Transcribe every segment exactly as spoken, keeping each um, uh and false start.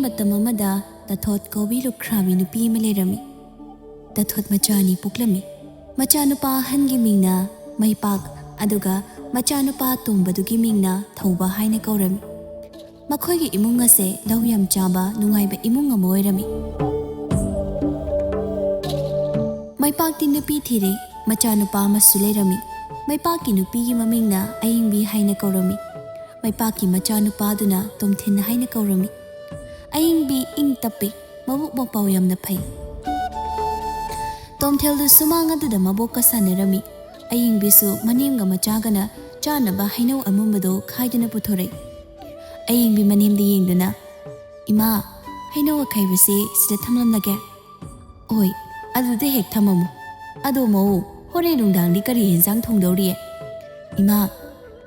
ꯃꯇꯝ ꯑꯃꯗ ꯇꯥꯊꯣꯠ ꯀꯧꯕꯤ ꯂꯨꯈ꯭ꯔꯥꯕꯤ ꯅꯨꯄꯤ ꯑꯃ ꯂꯩꯔꯝꯃꯤ꯫ ꯇꯥꯊꯣꯠ ꯃꯆꯥ ꯑꯅꯤ ꯄꯣꯛꯂꯝꯃꯤ꯫ ꯃꯆꯥꯅꯨꯄꯥ ꯑꯍꯟꯒꯤ ꯃꯤꯡꯅ ꯃꯩꯄꯥꯛ, ꯑꯗꯨꯒ ꯃꯆꯥꯅꯨꯄꯥ ꯑꯇꯣꯝꯕꯗꯨꯒꯤ ꯃꯤꯡꯅ ꯊꯧꯕ ꯍꯥꯏꯅ ꯀꯧꯔꯝꯃꯤ꯫ ꯃꯈꯣꯏꯒꯤ ꯏꯃꯨꯡ ꯑꯁꯦ ꯂꯧ ꯌꯥꯝ ꯆꯥꯕ ꯅꯨꯡꯉꯥꯏꯕ ꯏꯃꯨꯡ ꯑꯃ ꯑꯣꯏꯔꯝꯃꯤ꯫ ꯃꯩꯄꯥꯛꯇꯤ ꯅꯨꯄꯤ ꯊꯤꯔꯦ, ꯃꯆꯥꯅꯨꯄꯥ ꯑꯃꯁꯨ ꯂꯩꯔꯝꯃꯤ꯫ ꯃꯩꯄꯥꯛꯀꯤ ꯅꯨꯄꯤꯒꯤ ꯃꯃꯤꯡꯅ ꯑꯌꯤꯡꯕꯤ ꯍꯥꯏꯅ ꯀꯧꯔꯝꯃꯤ꯫ ꯃꯩꯄꯥꯛꯀꯤ ꯃꯆꯥꯅꯨꯄꯥꯗꯨꯅ ꯇꯣꯝꯊꯤꯟ ꯍꯥꯏꯅ ꯀꯧꯔꯝꯃꯤ꯫ ꯑꯌꯤꯡꯕꯤ ꯏꯪ ꯇꯞꯄꯤ, ꯃꯕꯨꯛ ꯃꯄꯥꯎ ꯌꯥꯝꯅ ꯐꯩ꯫ ꯇꯣꯝꯊꯤꯜꯗꯨ ꯁꯨꯃꯥꯡ ꯑꯗꯨꯗ ꯃꯕꯣꯛꯀ ꯁꯥꯟꯅꯔꯝꯃꯤ꯫ ꯑꯌꯤꯡꯕꯤꯁꯨ ꯃꯅꯦꯝꯒ ꯃꯆꯥꯒꯅ ꯆꯥꯅꯕ ꯍꯩꯅꯧ ꯑꯃꯨꯟꯕꯗꯨ ꯈꯥꯏꯗꯨꯅ ꯄꯨꯊꯣꯔꯛꯏ꯫ ꯑꯌꯤꯡꯕꯤ ꯃꯅꯦꯝꯗ ꯌꯦꯡꯗꯨꯅ, "ꯏꯃꯥ, ꯍꯩꯅꯧ ꯑꯈꯩꯕꯁꯦ ꯁꯤꯗ ꯊꯝꯂꯝꯂꯒꯦ꯫" "ꯍꯣꯏ, ꯑꯗꯨꯗ ꯍꯦꯛ ꯊꯝꯃꯝꯃꯨ꯫ ꯑꯗꯣ ꯃꯧ, ꯍꯣꯔꯦꯟ ꯅꯨꯡꯗꯥꯡꯗꯤ ꯀꯔꯤ ꯍꯦꯟꯖꯥꯡ ꯊꯣꯡꯗꯧꯔꯤ?" "ꯏꯃꯥ,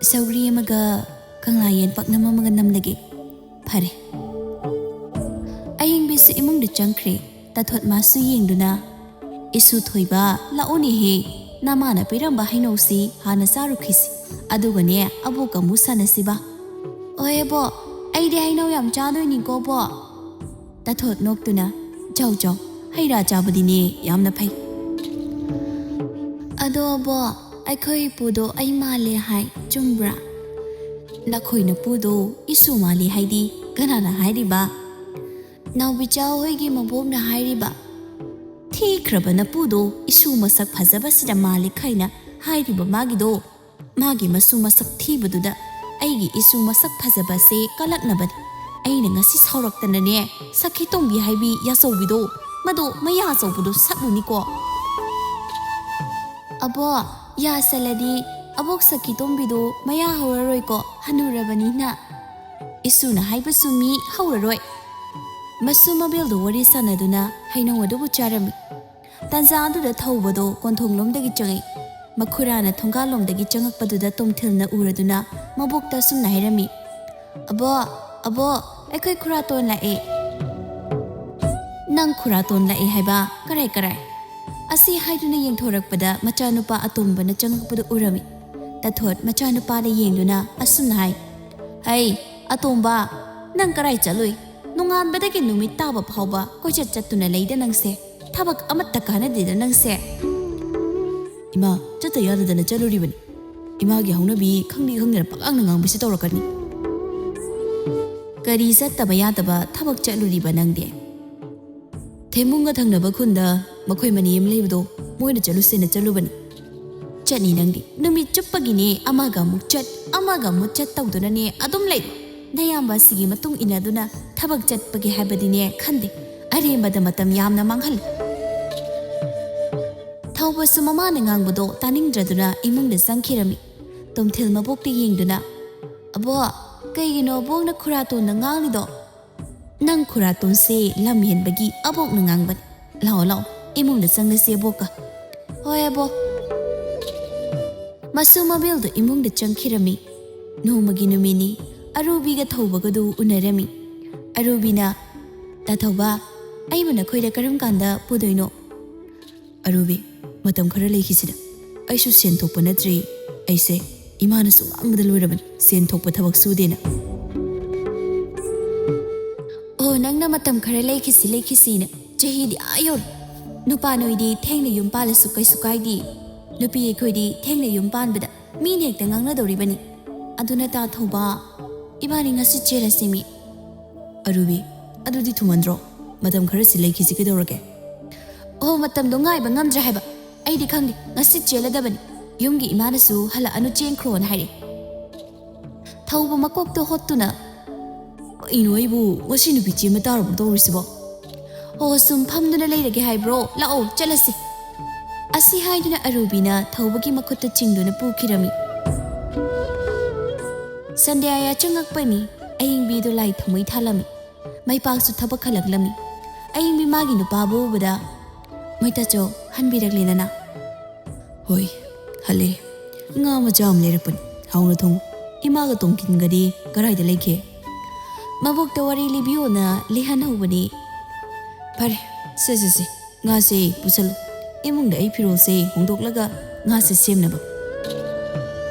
ꯁꯧꯒ꯭ꯔꯤ ꯑꯃꯒ ꯀꯪꯂꯥ ꯌꯦꯟ ꯄꯥꯛꯅꯝ ꯑꯃꯒ ꯅꯝꯂꯒꯦ꯫" "ꯐꯔꯦ꯫" ꯑꯌꯤꯡꯕꯤꯁꯨ ꯏꯃꯨꯡꯗ ꯆꯪꯈ꯭ꯔꯦ꯫ ꯇꯥꯊꯣꯠ ꯃꯥꯁꯨ ꯌꯦꯡꯗꯨꯅ, "ꯏꯁꯨ ꯊꯣꯏꯕ, ꯂꯥꯛꯎꯅꯦꯍꯦ꯫ ꯅꯃꯥꯅ ꯄꯤꯔꯝꯕ ꯍꯩꯅꯧꯁꯤ ꯍꯥꯟꯅ ꯆꯥꯔꯨꯈꯤꯁꯤ꯫ ꯑꯗꯨꯒꯅꯦ, ꯑꯕꯣꯛꯀ ꯑꯃꯨꯛ ꯁꯥꯟꯅꯁꯤꯕ꯫" "ꯍꯣꯏ ꯑꯕꯣ, ꯑꯩꯗꯤ ꯍꯩꯅꯧ ꯌꯥꯝ ꯆꯥꯗꯣꯏꯅꯤꯀꯣ ꯑꯕꯣ꯫" ꯇꯥꯊꯣꯠ ꯅꯣꯛꯇꯨꯅ, "ꯆꯥꯎ ꯆꯥꯎ, ꯍꯩ ꯔꯥ ꯆꯥꯕꯗꯤꯅꯦ ꯌꯥꯝꯅ ꯐꯩ꯫" "ꯑꯗꯣ ꯑꯕꯣ, ꯑꯩꯈꯣꯏ ꯏꯄꯨꯗꯣ ꯑꯩ ꯃꯥꯜꯂꯦ ꯍꯥꯏ, ꯆꯨꯝꯕ꯭ꯔꯥ?" "ꯅꯈꯣꯏ ꯅꯄꯨꯗꯣ ꯏꯁꯨ ꯃꯥꯜꯂꯤ ꯍꯥꯏꯗꯤ ꯀꯅꯥꯅ ꯍꯥꯏꯔꯤꯕ?" "ꯅꯥꯎꯕꯤꯆꯥ ꯍꯣꯏꯒꯤ ꯃꯕꯣꯛꯅ ꯍꯥꯏꯔꯤꯕ꯫" "ꯊꯤꯈ꯭ꯔꯕ ꯅꯄꯨꯗꯣ ꯏꯁꯨ ꯃꯁꯛ ꯐꯖꯕꯁꯤꯗ ꯃꯥꯜꯂꯤ ꯈꯥꯏꯅ ꯍꯥꯏꯔꯤꯕ ꯃꯥꯒꯤꯗꯣ? ꯃꯥꯒꯤ ꯃꯁꯨ ꯃꯁꯛ ꯊꯤꯕꯗꯨꯗ ꯑꯩꯒꯤ ꯏꯁꯨ ꯃꯁꯛ ꯐꯖꯕꯁꯦ ꯀꯜꯂꯛꯅꯕꯅꯤ꯫ ꯑꯩꯅ ꯉꯁꯤ ꯁꯥꯎꯔꯛꯇꯅꯅꯦ, ꯁꯈꯤꯇꯣꯝꯕꯤ ꯍꯥꯏꯕꯤ ꯌꯥꯆꯧꯕꯤꯗꯣ, ꯃꯗꯣ ꯃꯌꯥ ꯑꯆꯧꯕꯗꯣ ꯁꯠꯂꯨꯅꯤꯀꯣ꯫" "ꯑꯕꯣ, ꯌꯥ ꯁꯠꯂꯗꯤ ꯑꯕꯣꯛ ꯁꯈꯤꯇꯣꯝꯕꯤꯗꯣ ꯃꯌꯥ ꯍꯧꯔꯔꯣꯏꯀꯣ, ꯍꯅꯨꯔꯕꯅꯤꯅ꯫" "ꯏꯁꯨꯅ ꯍꯥꯏꯕ ꯆꯨꯝꯃꯤ, ꯍꯧꯔꯔꯣꯏ꯫" ꯃꯁꯨ ꯃꯕꯦꯜꯗꯣ ꯋꯥꯔꯤ ꯁꯥꯟꯅꯗꯨꯅ ꯍꯩꯅꯧ ꯑꯗꯨꯕꯨ ꯆꯥꯔꯝꯃꯤ꯫ ꯇꯥꯟꯖꯥ ꯑꯗꯨꯗ ꯊꯧꯕꯗꯣ ꯀꯣꯟꯊꯣꯡꯂꯣꯝꯗꯒꯤ ꯆꯪꯉꯛꯏ꯫ ꯃꯈꯨꯔꯥꯅ ꯊꯣꯡꯒꯥꯜꯂꯣꯝꯗꯒꯤ ꯆꯪꯉꯛꯄꯗꯨꯗ ꯇꯣꯝꯊꯤꯜꯅ ꯎꯔꯗꯨꯅ ꯃꯕꯣꯛꯇ ꯑꯁꯨꯝꯅ ꯍꯥꯏꯔꯝꯃꯤ, "ꯑꯕꯣ, ꯑꯕꯣ, ꯑꯩꯈꯣꯏ ꯈꯨꯔꯥꯇꯣꯟ ꯂꯥꯛꯑꯦ꯫" "ꯅꯪ ꯈꯨꯔꯥꯇꯣꯟ ꯂꯥꯛꯑꯦ ꯍꯥꯏꯕ? ꯀꯔꯥꯏ, ꯀꯔꯥꯏ?" ꯑꯁꯤ ꯍꯥꯏꯗꯨꯅ ꯌꯦꯡꯊꯣꯔꯛꯄꯗ ꯃꯆꯥꯅꯨꯄꯥ ꯑꯇꯣꯝꯕꯅ ꯆꯪꯉꯛꯄꯗꯨ ꯎꯔꯝꯃꯤ꯫ ꯇꯥꯊꯣꯠ ꯃꯆꯥꯅꯨꯄꯥꯗ ꯌꯦꯡꯗꯨꯅ ꯑꯁꯨꯝꯅ ꯍꯥꯏ, "ꯍꯩ, ꯑꯇꯣꯝꯕ, ꯅꯪ ꯀꯔꯥꯏ ꯆꯠꯂꯨꯏ? ꯅꯣꯡꯉꯥꯟꯕꯗꯒꯤ ꯅꯨꯃꯤꯠ ꯇꯥꯕ ꯐꯥꯎꯕ ꯀꯣꯏꯆꯠ ꯆꯠꯇꯨꯅ ꯂꯩꯗ ꯅꯪꯁꯦ꯫ ꯊꯕꯛ ꯑꯃꯠꯇ ꯀꯥꯟꯅꯗꯦꯗ ꯅꯪꯁꯦ꯫ ꯏꯃꯥ, ꯆꯠꯇ ꯌꯥꯗꯗꯅ ꯆꯠꯂꯨꯔꯤꯕꯅꯤ꯫ ꯏꯃꯥꯒꯤ ꯍꯧꯅꯕꯤ ꯈꯪꯗꯤ ꯈꯪꯗꯅ ꯄꯉꯥꯡꯅ ꯉꯥꯡꯕꯁꯤ ꯇꯧꯔꯛꯀꯅꯤ꯫ ꯀꯔꯤ ꯆꯠꯇꯕ ꯌꯥꯗꯕ ꯊꯕꯛ ꯆꯠꯂꯨꯔꯤꯕ ꯅꯪꯗꯤ? ꯊꯦꯝꯃꯨꯡꯒ ꯊꯪꯅꯕ ꯈꯨꯟꯗ ꯃꯈꯣꯏ ꯃꯅꯤ ꯑꯃ ꯂꯩꯕꯗꯣ, ꯃꯣꯏꯅ ꯆꯠꯂꯨꯁꯦꯅ ꯆꯠꯂꯨꯕꯅꯤ꯫ ꯆꯠꯅꯤ ꯅꯪꯗꯤ꯫ ꯅꯨꯃꯤꯠ ꯆꯨꯞꯄꯒꯤꯅꯦ ꯑꯃꯒ ꯑꯃꯨꯛ ꯆꯠ, ꯑꯃꯒ ꯑꯃꯨꯛ ꯆꯠ ꯇꯧꯗꯨꯅꯅꯦ ꯑꯗꯨꯝ ꯂꯩ꯫ ꯅꯌꯥꯝꯕ ꯑꯁꯤꯒꯤ ꯃꯇꯨꯡ ꯏꯟꯅꯗꯨꯅ ꯊꯕꯛ ꯆꯠꯄꯒꯦ ꯍꯥꯏꯕꯗꯤꯅꯦ ꯈꯟꯗꯦ꯫ ꯑꯔꯦꯝꯕꯗ ꯃꯇꯝ ꯌꯥꯝꯅ ꯃꯥꯡꯍꯜꯂꯤ꯫ ꯊꯧꯕꯁꯨ ꯃꯃꯥꯅ ꯉꯥꯡꯕꯗꯣ ꯇꯥꯅꯤꯡꯗ꯭ꯔꯗꯨꯅ ꯏꯃꯨꯡꯗ ꯆꯪꯈꯤꯔꯝꯃꯤ꯫ ꯇꯣꯝꯊꯤꯜ ꯃꯕꯣꯛꯇ ꯌꯦꯡꯗꯨꯅ, "ꯑꯕꯣ, ꯀꯩꯒꯤꯅꯣ ꯑꯕꯣꯛꯅ ꯈꯨꯔꯥꯇꯣꯟꯗ ꯉꯥꯡꯂꯤꯗꯣ?" "ꯅꯪ ꯈꯨꯔꯥꯇꯣꯟꯁꯦ ꯂꯝ ꯍꯦꯟꯕꯒꯤ ꯑꯕꯣꯛꯅ ꯉꯥꯡꯕꯅꯤ꯫ ꯂꯥꯛꯑꯣ, ꯂꯥꯛꯑꯣ, ꯏꯃꯨꯡꯗ ꯆꯪꯂꯁꯤ ꯑꯕꯣꯛꯀ꯫" "ꯍꯣꯏ ꯑꯕꯣꯛ꯫" ꯃꯁꯨ ꯃꯕꯦꯜꯗꯨ ꯏꯃꯨꯡꯗ ꯆꯪꯈꯤꯔꯝꯃꯤ꯫ ꯅꯣꯡꯃꯒꯤ ꯅꯨꯃꯤꯠꯅꯤ꯫ ꯑꯔꯨꯕꯤꯒ ꯊꯧꯕꯒꯗꯨ ꯎꯅꯔꯝꯃꯤ꯫ ꯑꯔꯨꯕꯤꯅ, "ꯇꯥ ꯊꯧꯕ, ꯑꯩꯕꯨ ꯅꯈꯣꯏꯗ ꯀꯔꯝ ꯀꯥꯟꯗ ꯄꯨꯗꯣꯏꯅꯣ?" "ꯑꯔꯨꯕꯤ, ꯃꯇꯝ ꯈꯔ ꯂꯩꯈꯤꯁꯤꯗ꯫ ꯑꯩꯁꯨ ꯁꯦꯟ ꯊꯣꯛꯄ ꯅꯠꯇ꯭ꯔꯤ꯫ ꯑꯩꯁꯦ ꯏꯃꯥꯅꯁꯨ ꯉꯥꯡꯕꯗ ꯂꯣꯏꯔꯕꯅꯤ, ꯁꯦꯟ ꯊꯣꯛꯄ ꯊꯕꯛ ꯁꯨꯗꯦꯅ꯫" "ꯑꯣ, ꯅꯪꯅ ꯃꯇꯝ ꯈꯔ ꯂꯩꯈꯤꯁꯤ, ꯂꯩꯈꯤꯁꯤꯅ꯫ ꯆꯍꯤꯗꯤ ꯑꯥ ꯌꯧꯔꯦ꯫ ꯅꯨꯄꯥ ꯅꯣꯏꯗꯤ ꯊꯦꯡꯅ ꯌꯨꯝ ꯄꯥꯜꯂꯁꯨ ꯀꯩꯁꯨ ꯀꯥꯏꯗꯦ꯫ ꯅꯨꯄꯤ ꯑꯩꯈꯣꯏꯗꯤ ꯊꯦꯡꯅ ꯌꯨꯝ ꯄꯥꯟꯕꯗ ꯃꯤꯅ ꯍꯦꯛꯇ ꯉꯥꯡꯅꯗꯧꯔꯤꯕꯅꯤ꯫ ꯑꯗꯨꯅ ꯇꯥ ꯊꯧꯕ, ꯏꯕꯥꯅꯤ ꯉꯁꯤ ꯆꯦꯜꯂꯁꯤ ꯃꯤ꯫" "ꯑꯔꯨꯕꯤ, ꯑꯗꯨꯗꯤ ꯊꯨꯃꯟꯗ꯭ꯔꯣ? ꯃꯇꯝ ꯈꯔꯁꯤ ꯂꯩꯈꯤꯁꯤ ꯀꯩꯗꯧꯔꯒꯦ?" "ꯑꯣ, ꯃꯇꯝꯗꯣ ꯉꯥꯏꯕ ꯉꯝꯗ꯭ꯔꯦ ꯍꯥꯏꯕ꯫ ꯑꯩꯗꯤ ꯈꯪꯗꯦ, ꯉꯁꯤ ꯆꯦꯜꯂꯗꯕꯅꯤ꯫ ꯌꯨꯝꯒꯤ ꯏꯃꯥꯅꯁꯨ ꯍꯜꯂꯛꯑꯅꯨ, ꯆꯦꯟꯈ꯭ꯔꯣꯅ ꯍꯥꯏꯔꯦ꯫" ꯊꯧꯕ ꯃꯀꯣꯛꯇ ꯍꯣꯠꯇꯨꯅ, "ꯀꯩꯅꯣ ꯑꯩꯕꯨ ꯉꯁꯤ ꯅꯨꯄꯤ ꯆꯦꯟꯕ ꯇꯥꯔꯕꯣ ꯇꯧꯔꯤꯁꯤꯕꯣ? ꯑꯣ, ꯁꯨꯝ ꯐꯝꯗꯨꯅ ꯂꯩꯔꯒꯦ ꯍꯥꯏꯕ꯭ꯔꯣ? ꯂꯥꯛꯑꯣ, ꯆꯠꯂꯁꯤ꯫" ꯑꯁꯤ ꯍꯥꯏꯗꯨꯅ ꯑꯔꯨꯕꯤꯅ ꯊꯧꯕꯒꯤ ꯃꯈꯨꯠꯇ ꯆꯤꯡꯗꯨꯅ ꯄꯨꯈꯤꯔꯝꯃꯤ꯫ ꯁꯟꯙ꯭ꯌꯥ ꯌꯥꯆꯪꯉꯛꯄꯅꯤ꯫ ꯑꯌꯤꯡꯕꯤꯗꯨ ꯂꯥꯏ ꯊꯥꯎꯃꯩ ꯊꯥꯜꯂꯝꯃꯤ꯫ ꯃꯩꯄꯥꯛꯁꯨ ꯊꯕꯛ ꯍꯜꯂꯛꯂꯝꯃꯤ꯫ ꯑꯌꯤꯡꯕꯤ ꯃꯥꯒꯤ ꯅꯨꯄꯥꯕꯨ ꯎꯕꯗ, "ꯃꯣꯏ ꯇꯥꯆꯧ, ꯍꯟꯕꯤꯔꯛꯂꯦꯗꯅ?" "ꯍꯣꯏ, ꯍꯜꯂꯦ꯫ ꯉꯥ ꯃꯆꯥ ꯑꯃ ꯂꯩꯔꯛꯄꯅꯤ, ꯍꯥꯎꯅ ꯊꯣꯡꯉꯨ꯫ ꯏꯃꯥꯒ ꯇꯣꯝꯊꯤꯟꯒꯗꯤ ꯀꯔꯥꯏꯗ ꯂꯩꯒꯦ?" ꯃꯕꯣꯛꯇ ꯋꯥꯔꯤ ꯂꯤꯕꯤꯌꯣꯅ ꯂꯤꯍꯟꯍꯧꯕꯅꯤ꯫ "ꯐꯔꯦ, ꯁꯦ, ꯁꯦ, ꯁꯦ, ꯉꯥꯁꯦ ꯄꯨꯁꯜꯂꯨ, ꯏꯃꯨꯡꯗ ꯑꯩ ꯐꯤꯔꯣꯜꯁꯦ ꯍꯣꯡꯗꯣꯛꯂꯒ ꯉꯥꯁꯦ ꯁꯦꯝꯅꯕ꯫"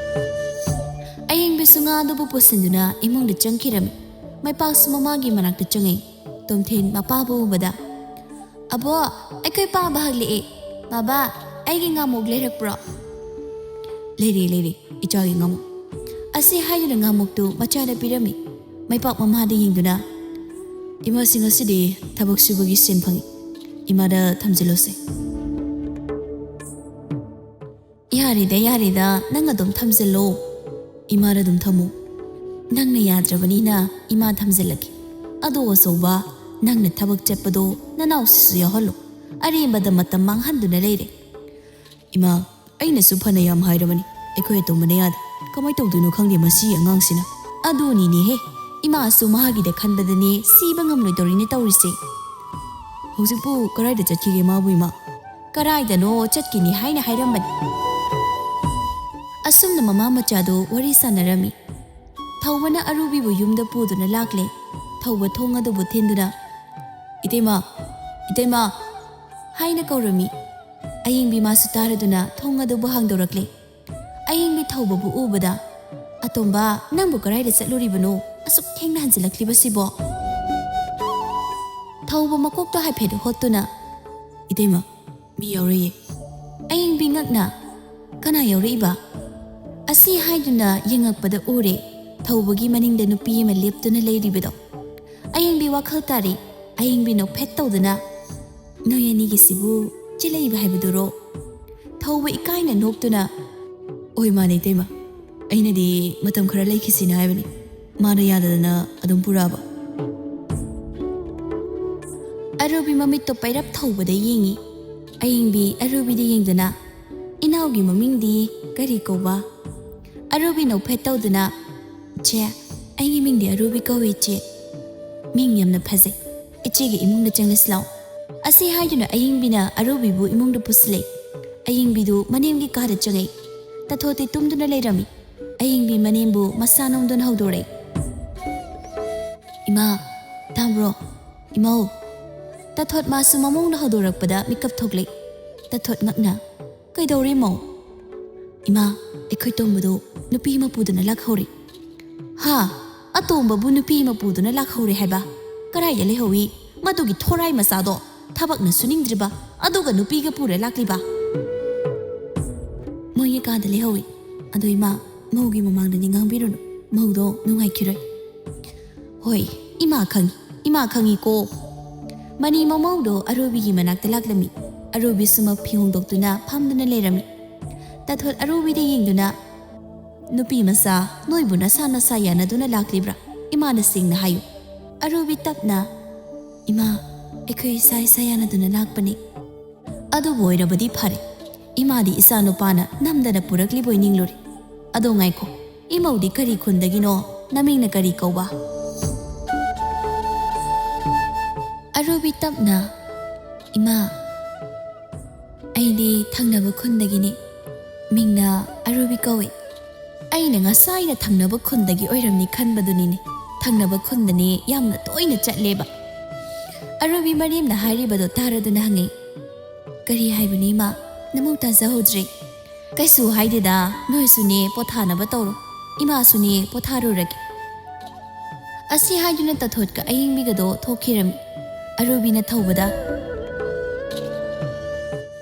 ꯑꯌꯤꯡꯕꯤꯁꯨ ꯉꯥꯗꯨꯕꯨ ꯄꯨꯁꯤꯟꯗꯨꯅ ꯏꯃꯨꯡꯗ ꯆꯪꯈꯤꯔꯝꯃꯤ꯫ ꯃꯩꯄꯥꯛꯁꯨ ꯃꯃꯥꯒꯤ ꯃꯅꯥꯛꯇ ꯆꯪꯉꯛꯏ꯫ ꯇꯣꯝꯊꯤꯟ ꯃꯄꯥꯕꯨ ꯎꯕꯗ, "ꯑꯕꯣ, ꯑꯩꯈꯣꯏ ꯄꯥꯕ ꯍꯜꯂꯛꯑꯦ꯫ ꯕꯥꯕꯥ, ꯑꯩꯒꯤ ꯉꯥꯃꯨꯛ ꯂꯩꯔꯛꯄ꯭ꯔꯣ?" "ꯂꯩꯔꯦ, ꯂꯩꯔꯦ, ꯏꯆꯥꯒꯤ ꯉꯥꯃꯨꯛ꯫" ꯑꯁꯤ ꯍꯥꯏꯗꯨꯅ ꯉꯥꯃꯨꯛꯇꯨ ꯃꯆꯥꯗ ꯄꯤꯔꯝꯃꯤ꯫ ꯃꯩꯄꯥꯛ ꯃꯃꯥꯗ ꯌꯦꯡꯗꯨꯅ, "ꯏꯃꯥꯁꯤ ꯉꯁꯤꯗꯤ ꯊꯕꯛ ꯁꯨꯕꯒꯤ ꯁꯦꯟ ꯐꯪꯉꯤ꯫ ꯏꯃꯥꯗ ꯊꯝꯖꯤꯜꯂꯨꯁꯦ꯫" "ꯌꯥꯔꯦꯗ, ꯌꯥꯔꯦꯗ, ꯅꯪ ꯑꯗꯨꯝ ꯊꯝꯖꯤꯜꯂꯣ꯫ ꯏꯃꯥꯗ ꯑꯗꯨꯝ ꯊꯝꯃꯨ꯫ ꯅꯪꯅ ꯌꯥꯗ꯭ꯔꯕꯅꯤꯅ ꯏꯃꯥ ꯊꯝꯖꯤꯜꯂꯒꯦ꯫ ꯑꯗꯣ ꯑꯆꯧꯕ, ꯅꯪꯅ ꯊꯕꯛ ꯆꯠꯄꯗꯣ ꯅꯅꯥꯎꯁꯤꯁꯨ ꯌꯥꯎꯍꯜꯂꯣ꯫ ꯑꯔꯦꯝꯕꯗ ꯃꯇꯝ ꯃꯥꯡꯍꯟꯗꯨꯅ ꯂꯩꯔꯦ꯫" "ꯏꯃꯥ, ꯑꯩꯅꯁꯨ ꯐꯅ ꯌꯥꯝ ꯍꯥꯏꯔꯕꯅꯤ, ꯑꯩꯈꯣꯏ ꯑꯇꯣꯝꯕꯅ ꯌꯥꯗꯦ꯫ ꯀꯃꯥꯏ ꯇꯧꯗꯣꯏꯅꯣ ꯈꯪꯗꯦ ꯃꯁꯤ ꯑꯉꯥꯡꯁꯤꯅ꯫" "ꯑꯗꯨꯅꯤꯅꯦꯍꯦ, ꯏꯃꯥꯁꯨ ꯃꯥꯒꯤꯗ ꯈꯟꯕꯗꯅꯦ ꯁꯤꯕ ꯉꯝꯂꯣꯏꯗꯧꯔꯤꯅꯦ ꯇꯧꯔꯤꯁꯦ꯫ ꯍꯧꯖꯤꯛꯄꯨ ꯀꯗꯥꯏꯗ ꯆꯠꯈꯤꯒꯦ ꯃꯥꯕꯨ, ꯏꯃꯥ?" "ꯀꯗꯥꯏꯗꯅꯣ ꯆꯠꯈꯤꯅꯤ ꯍꯥꯏꯅ ꯍꯥꯏꯔꯝꯕꯅꯤ꯫" ꯑꯁꯨꯝꯅ ꯃꯃꯥ ꯃꯆꯥꯗꯣ ꯋꯥꯔꯤ ꯁꯥꯟꯅꯔꯝꯃꯤ꯫ ꯊꯧꯕꯅ ꯑꯔꯨꯕꯤꯕꯨ ꯌꯨꯝꯗ ꯄꯨꯗꯨꯅ ꯂꯥꯛꯂꯦ꯫ ꯊꯧꯕ ꯊꯣꯡ ꯑꯗꯨꯕꯨ ꯊꯤꯟꯗꯨꯅ, "ꯏꯇꯩꯃ, ꯏꯇꯩꯃ" ꯍꯥꯏꯅ ꯀꯧꯔꯝꯃꯤ꯫ ꯑꯌꯤꯡꯕꯤ ꯃꯥꯁꯨ ꯇꯥꯔꯗꯨꯅ ꯊꯣꯡ ꯑꯗꯨꯕꯨ ꯍꯥꯡꯗꯣꯔꯛꯂꯦ꯫ ꯑꯌꯤꯡꯕꯤ ꯊꯧꯕꯕꯨ ꯎꯕꯗ, "ꯑꯇꯣꯝꯕ, ꯅꯪꯕꯨ ꯀꯗꯥꯏꯗ ꯆꯠꯂꯨꯔꯤꯕꯅꯣ? ꯑꯁꯨꯛ ꯊꯦꯡꯅ ꯍꯟꯖꯤꯜꯂꯛꯂꯤꯕꯁꯤꯕꯣ?" ꯊꯧꯕ ꯃꯀꯣꯛꯇꯣ ꯍꯥꯏꯐꯦꯠ ꯍꯣꯠꯇꯨꯅ, "ꯏꯇꯩꯃ, ꯃꯤ ꯌꯥꯎꯔꯛꯏꯌꯦ꯫" ꯑꯌꯤꯡꯕꯤ ꯉꯛꯅ, "ꯀꯅꯥ ꯌꯥꯎꯔꯛꯏꯕ?" ꯑꯁꯤ ꯍꯥꯏꯗꯨꯅ ꯌꯦꯡꯉꯛꯄꯗ ꯎꯔꯦ, ꯊꯧꯕꯒꯤ ꯃꯅꯤꯡꯗ ꯅꯨꯄꯤ ꯑꯃ ꯂꯦꯞꯇꯨꯅ ꯂꯩꯔꯤꯕꯗꯣ꯫ ꯑꯌꯤꯡꯕꯤ ꯋꯥꯈꯜ ꯇꯥꯔꯤ꯫ ꯑꯌꯤꯡꯕꯤ ꯅꯣꯛꯐꯦꯠ ꯇꯧꯗꯨꯅ, "ꯅꯣꯏ ꯑꯅꯤꯒꯤꯁꯤꯕꯨ ꯆꯦꯜꯂꯛꯏꯕ ꯍꯥꯏꯕꯗꯨꯔꯣ?" ꯊꯧꯕ ꯏꯀꯥꯏꯅ ꯅꯣꯛꯇꯨꯅ, "ꯑꯣꯏ ꯃꯥꯅꯦ ꯏꯇꯩꯃ, ꯑꯩꯅꯗꯤ ꯃꯇꯝ ꯈꯔ ꯂꯩꯈꯤꯁꯤꯅ ꯍꯥꯏꯕꯅꯤ, ꯃꯥꯅ ꯌꯥꯗꯗꯅ ꯑꯗꯨꯝ ꯄꯨꯔꯛꯑꯕ꯫" ꯑꯔꯨꯕꯤ ꯃꯃꯤꯠꯇꯣ ꯄꯩꯔꯞ ꯊꯧꯕꯗ ꯌꯦꯡꯉꯤ꯫ ꯑꯌꯤꯡꯕꯤ ꯑꯔꯨꯕꯤꯗ ꯌꯦꯡꯗꯨꯅ, "ꯏꯅꯥꯎꯒꯤ ꯃꯃꯤꯡꯗꯤ ꯀꯔꯤ ꯀꯧꯕ?" ꯑꯔꯨꯕꯤ ꯅꯣꯛꯐꯦꯠ ꯇꯧꯗꯨꯅ, "ꯏꯆꯦ, ꯑꯩꯒꯤ ꯃꯤꯡꯗꯤ ꯑꯔꯨꯕꯤ ꯀꯧꯏ ꯏꯆꯦ꯫" "ꯃꯤꯡ ꯌꯥꯝꯅ ꯐꯖꯩ꯫ ꯏꯆꯦꯒꯤ ꯏꯃꯨꯡꯗ ꯆꯪꯂꯁꯤ ꯂꯥꯛꯑꯣ꯫" ꯑꯁꯤ ꯍꯥꯏꯗꯨꯅ ꯑꯌꯤꯡꯕꯤꯅ ꯑꯔꯨꯕꯤꯕꯨ ꯏꯃꯨꯡꯗ ꯄꯨꯁꯤꯜꯂꯛꯏ꯫ ꯑꯌꯤꯡꯕꯤꯗꯨ ꯃꯅꯦꯝꯒꯤ ꯀꯥꯗ ꯆꯪꯉꯛꯏ꯫ ꯇꯥꯊꯣꯠꯇꯤ ꯇꯨꯝꯗꯨꯅ ꯂꯩꯔꯝꯃꯤ꯫ ꯑꯌꯤꯡꯕꯤ ꯃꯅꯦꯝꯕꯨ ꯃꯁꯥ ꯅꯣꯝꯗꯨꯅ ꯍꯧꯗꯣꯔꯛꯏ꯫ "ꯏꯃꯥ, ꯇꯥꯕ꯭ꯔꯣ? ꯏꯃꯧ!" ꯇꯥꯊꯣꯠ ꯃꯥꯁꯨ ꯃꯃꯧꯅ ꯍꯧꯗꯣꯔꯛꯄꯗ ꯃꯤꯀꯞ ꯊꯣꯛꯂꯛꯏ꯫ ꯇꯥꯊꯣꯠ ꯉꯛꯅ, "ꯀꯩꯗꯧꯔꯦ ꯃꯧ?" "ꯏꯃꯥ, ꯑꯩꯈꯣꯏ ꯇꯣꯝꯕꯗꯨ ꯅꯨꯄꯤ ꯑꯃ ꯄꯨꯗꯨꯅ ꯂꯥꯛꯍꯧꯔꯦ꯫" "ꯍꯥ? ꯑꯇꯣꯝꯕꯕꯨ ꯅꯨꯄꯤ ꯑꯃ ꯄꯨꯗꯨꯅ ꯂꯥꯛꯍꯧꯔꯦ ꯍꯥꯏꯕ꯫ ꯀꯔꯥꯏꯗ ꯂꯩꯍꯧꯏ? ꯃꯗꯨꯒꯤ ꯊꯣꯔꯥꯏ ꯃꯆꯥꯗꯣ ꯊꯕꯛꯅ ꯁꯨꯅꯤꯡꯗ꯭ꯔꯤꯕ, ꯑꯗꯨꯒ ꯅꯨꯄꯤꯒ ꯄꯨꯔ ꯂꯥꯛꯂꯤꯕ꯫ ꯃꯣꯏꯒꯤ ꯀꯥꯗ ꯂꯩꯍꯧꯏ꯫ ꯑꯗꯣ ꯏꯃꯥ, ꯃꯧꯒꯤ ꯃꯃꯥꯡꯗꯗꯤ ꯉꯥꯡꯕꯤꯔꯨꯅꯨ꯫ ꯃꯧꯗꯣ ꯅꯨꯡꯉꯥꯏꯈꯤꯔꯣꯏ꯫ ꯍꯣꯏ, ꯏꯃꯥ ꯈꯪꯏ, ꯏꯃꯥ ꯈꯪꯏꯀꯣ꯫ ꯃꯅꯤ ꯃꯃꯧꯗꯣ ꯑꯔꯨꯕꯤꯒꯤ ꯃꯅꯥꯛꯇ ꯂꯥꯛꯂꯝꯃꯤ꯫ ꯑꯔꯨꯕꯤꯁꯨ ꯃꯐꯤ ꯍꯣꯡꯗꯣꯛꯇꯨꯅ ꯐꯝꯗꯨꯅ ꯂꯩꯔꯝꯃꯤ꯫ ꯇꯥꯊꯣꯠ ꯑꯔꯨꯕꯤꯗ ꯌꯦꯡꯗꯨꯅ, "ꯅꯨꯄꯤ ꯃꯆꯥ, ꯅꯣꯏꯕꯨ ꯅꯁꯥ ꯅꯁꯥ ꯌꯥꯅꯗꯨꯅ ꯂꯥꯛꯂꯤꯕ꯭ꯔꯥ? ꯏꯃꯥꯅ ꯁꯦꯡꯅ ꯍꯥꯏꯌꯨ꯫" ꯑꯔꯨꯕꯤ ꯇꯞꯅ, "ꯏꯃꯥ, ꯑꯩꯈꯣꯏ ꯏꯁꯥ ꯏꯁꯥ ꯌꯥꯅꯗꯨꯅ ꯂꯥꯛꯄꯅꯤ꯫" "ꯑꯗꯨꯕꯨ ꯑꯣꯏꯔꯕꯗꯤ ꯐꯔꯦ꯫ ꯏꯃꯥꯗꯤ ꯏꯆꯥꯅꯨꯄꯥꯅ ꯅꯝꯗꯅ ꯄꯨꯔꯛꯂꯤꯕꯣꯏ ꯅꯤꯡꯂꯨꯔꯦ꯫ ꯑꯗꯣ ꯉꯥꯏꯈꯣ, ꯏꯃꯧꯗꯤ ꯀꯔꯤ ꯈꯨꯟꯗꯒꯤꯅꯣ? ꯅꯃꯤꯡꯅ ꯀꯔꯤ ꯀꯧꯕ?" ꯑꯔꯨꯕꯤ ꯇꯞꯅ, "ꯏꯃꯥ, ꯑꯩꯗꯤ ꯊꯪꯅꯕ ꯈꯨꯟꯗꯒꯤꯅꯤ꯫ ꯃꯤꯡꯅ ꯑꯔꯨꯕꯤ ꯀꯧꯏ꯫" ꯑꯩꯅ ꯉꯁꯥꯏꯅ ꯊꯪꯅꯕ ꯈꯨꯟꯗꯒꯤ ꯑꯣꯏꯔꯝꯅꯤ ꯈꯟꯕꯗꯨꯅꯤꯅꯦ꯫ ꯊꯪꯅꯕ ꯈꯨꯟꯗꯅꯦ ꯌꯥꯝꯅ ꯇꯣꯏꯅ ꯆꯠꯂꯦꯕ꯫ ꯑꯔꯨꯕꯤ ꯃꯔꯦꯝꯅ ꯍꯥꯏꯔꯤꯕꯗꯣ ꯇꯥꯔꯗꯨꯅ ꯍꯪꯉꯤ, "ꯀꯔꯤ ꯍꯥꯏꯕꯅꯤ ꯏꯃꯥ? ꯅꯃꯧ ꯇꯥꯖꯍꯧꯗ꯭ꯔꯦ꯫" "ꯀꯩꯁꯨ ꯍꯥꯏꯗꯦꯗ, ꯅꯣꯏꯁꯨꯅꯦ ꯄꯣꯊꯥꯅꯕ ꯇꯧꯔꯣ꯫ ꯏꯃꯥꯁꯨꯅꯦ ꯄꯣꯊꯥꯔꯨꯔꯒꯦ꯫" ꯑꯁꯤ ꯍꯥꯏꯗꯨꯅ ꯇꯥꯊꯣꯠꯀ ꯑꯌꯤꯡꯕꯤꯒꯗꯣ ꯊꯣꯛꯈꯤꯔꯝꯃꯤ꯫ ꯑꯔꯨꯕꯤꯅ ꯊꯧꯕꯗ,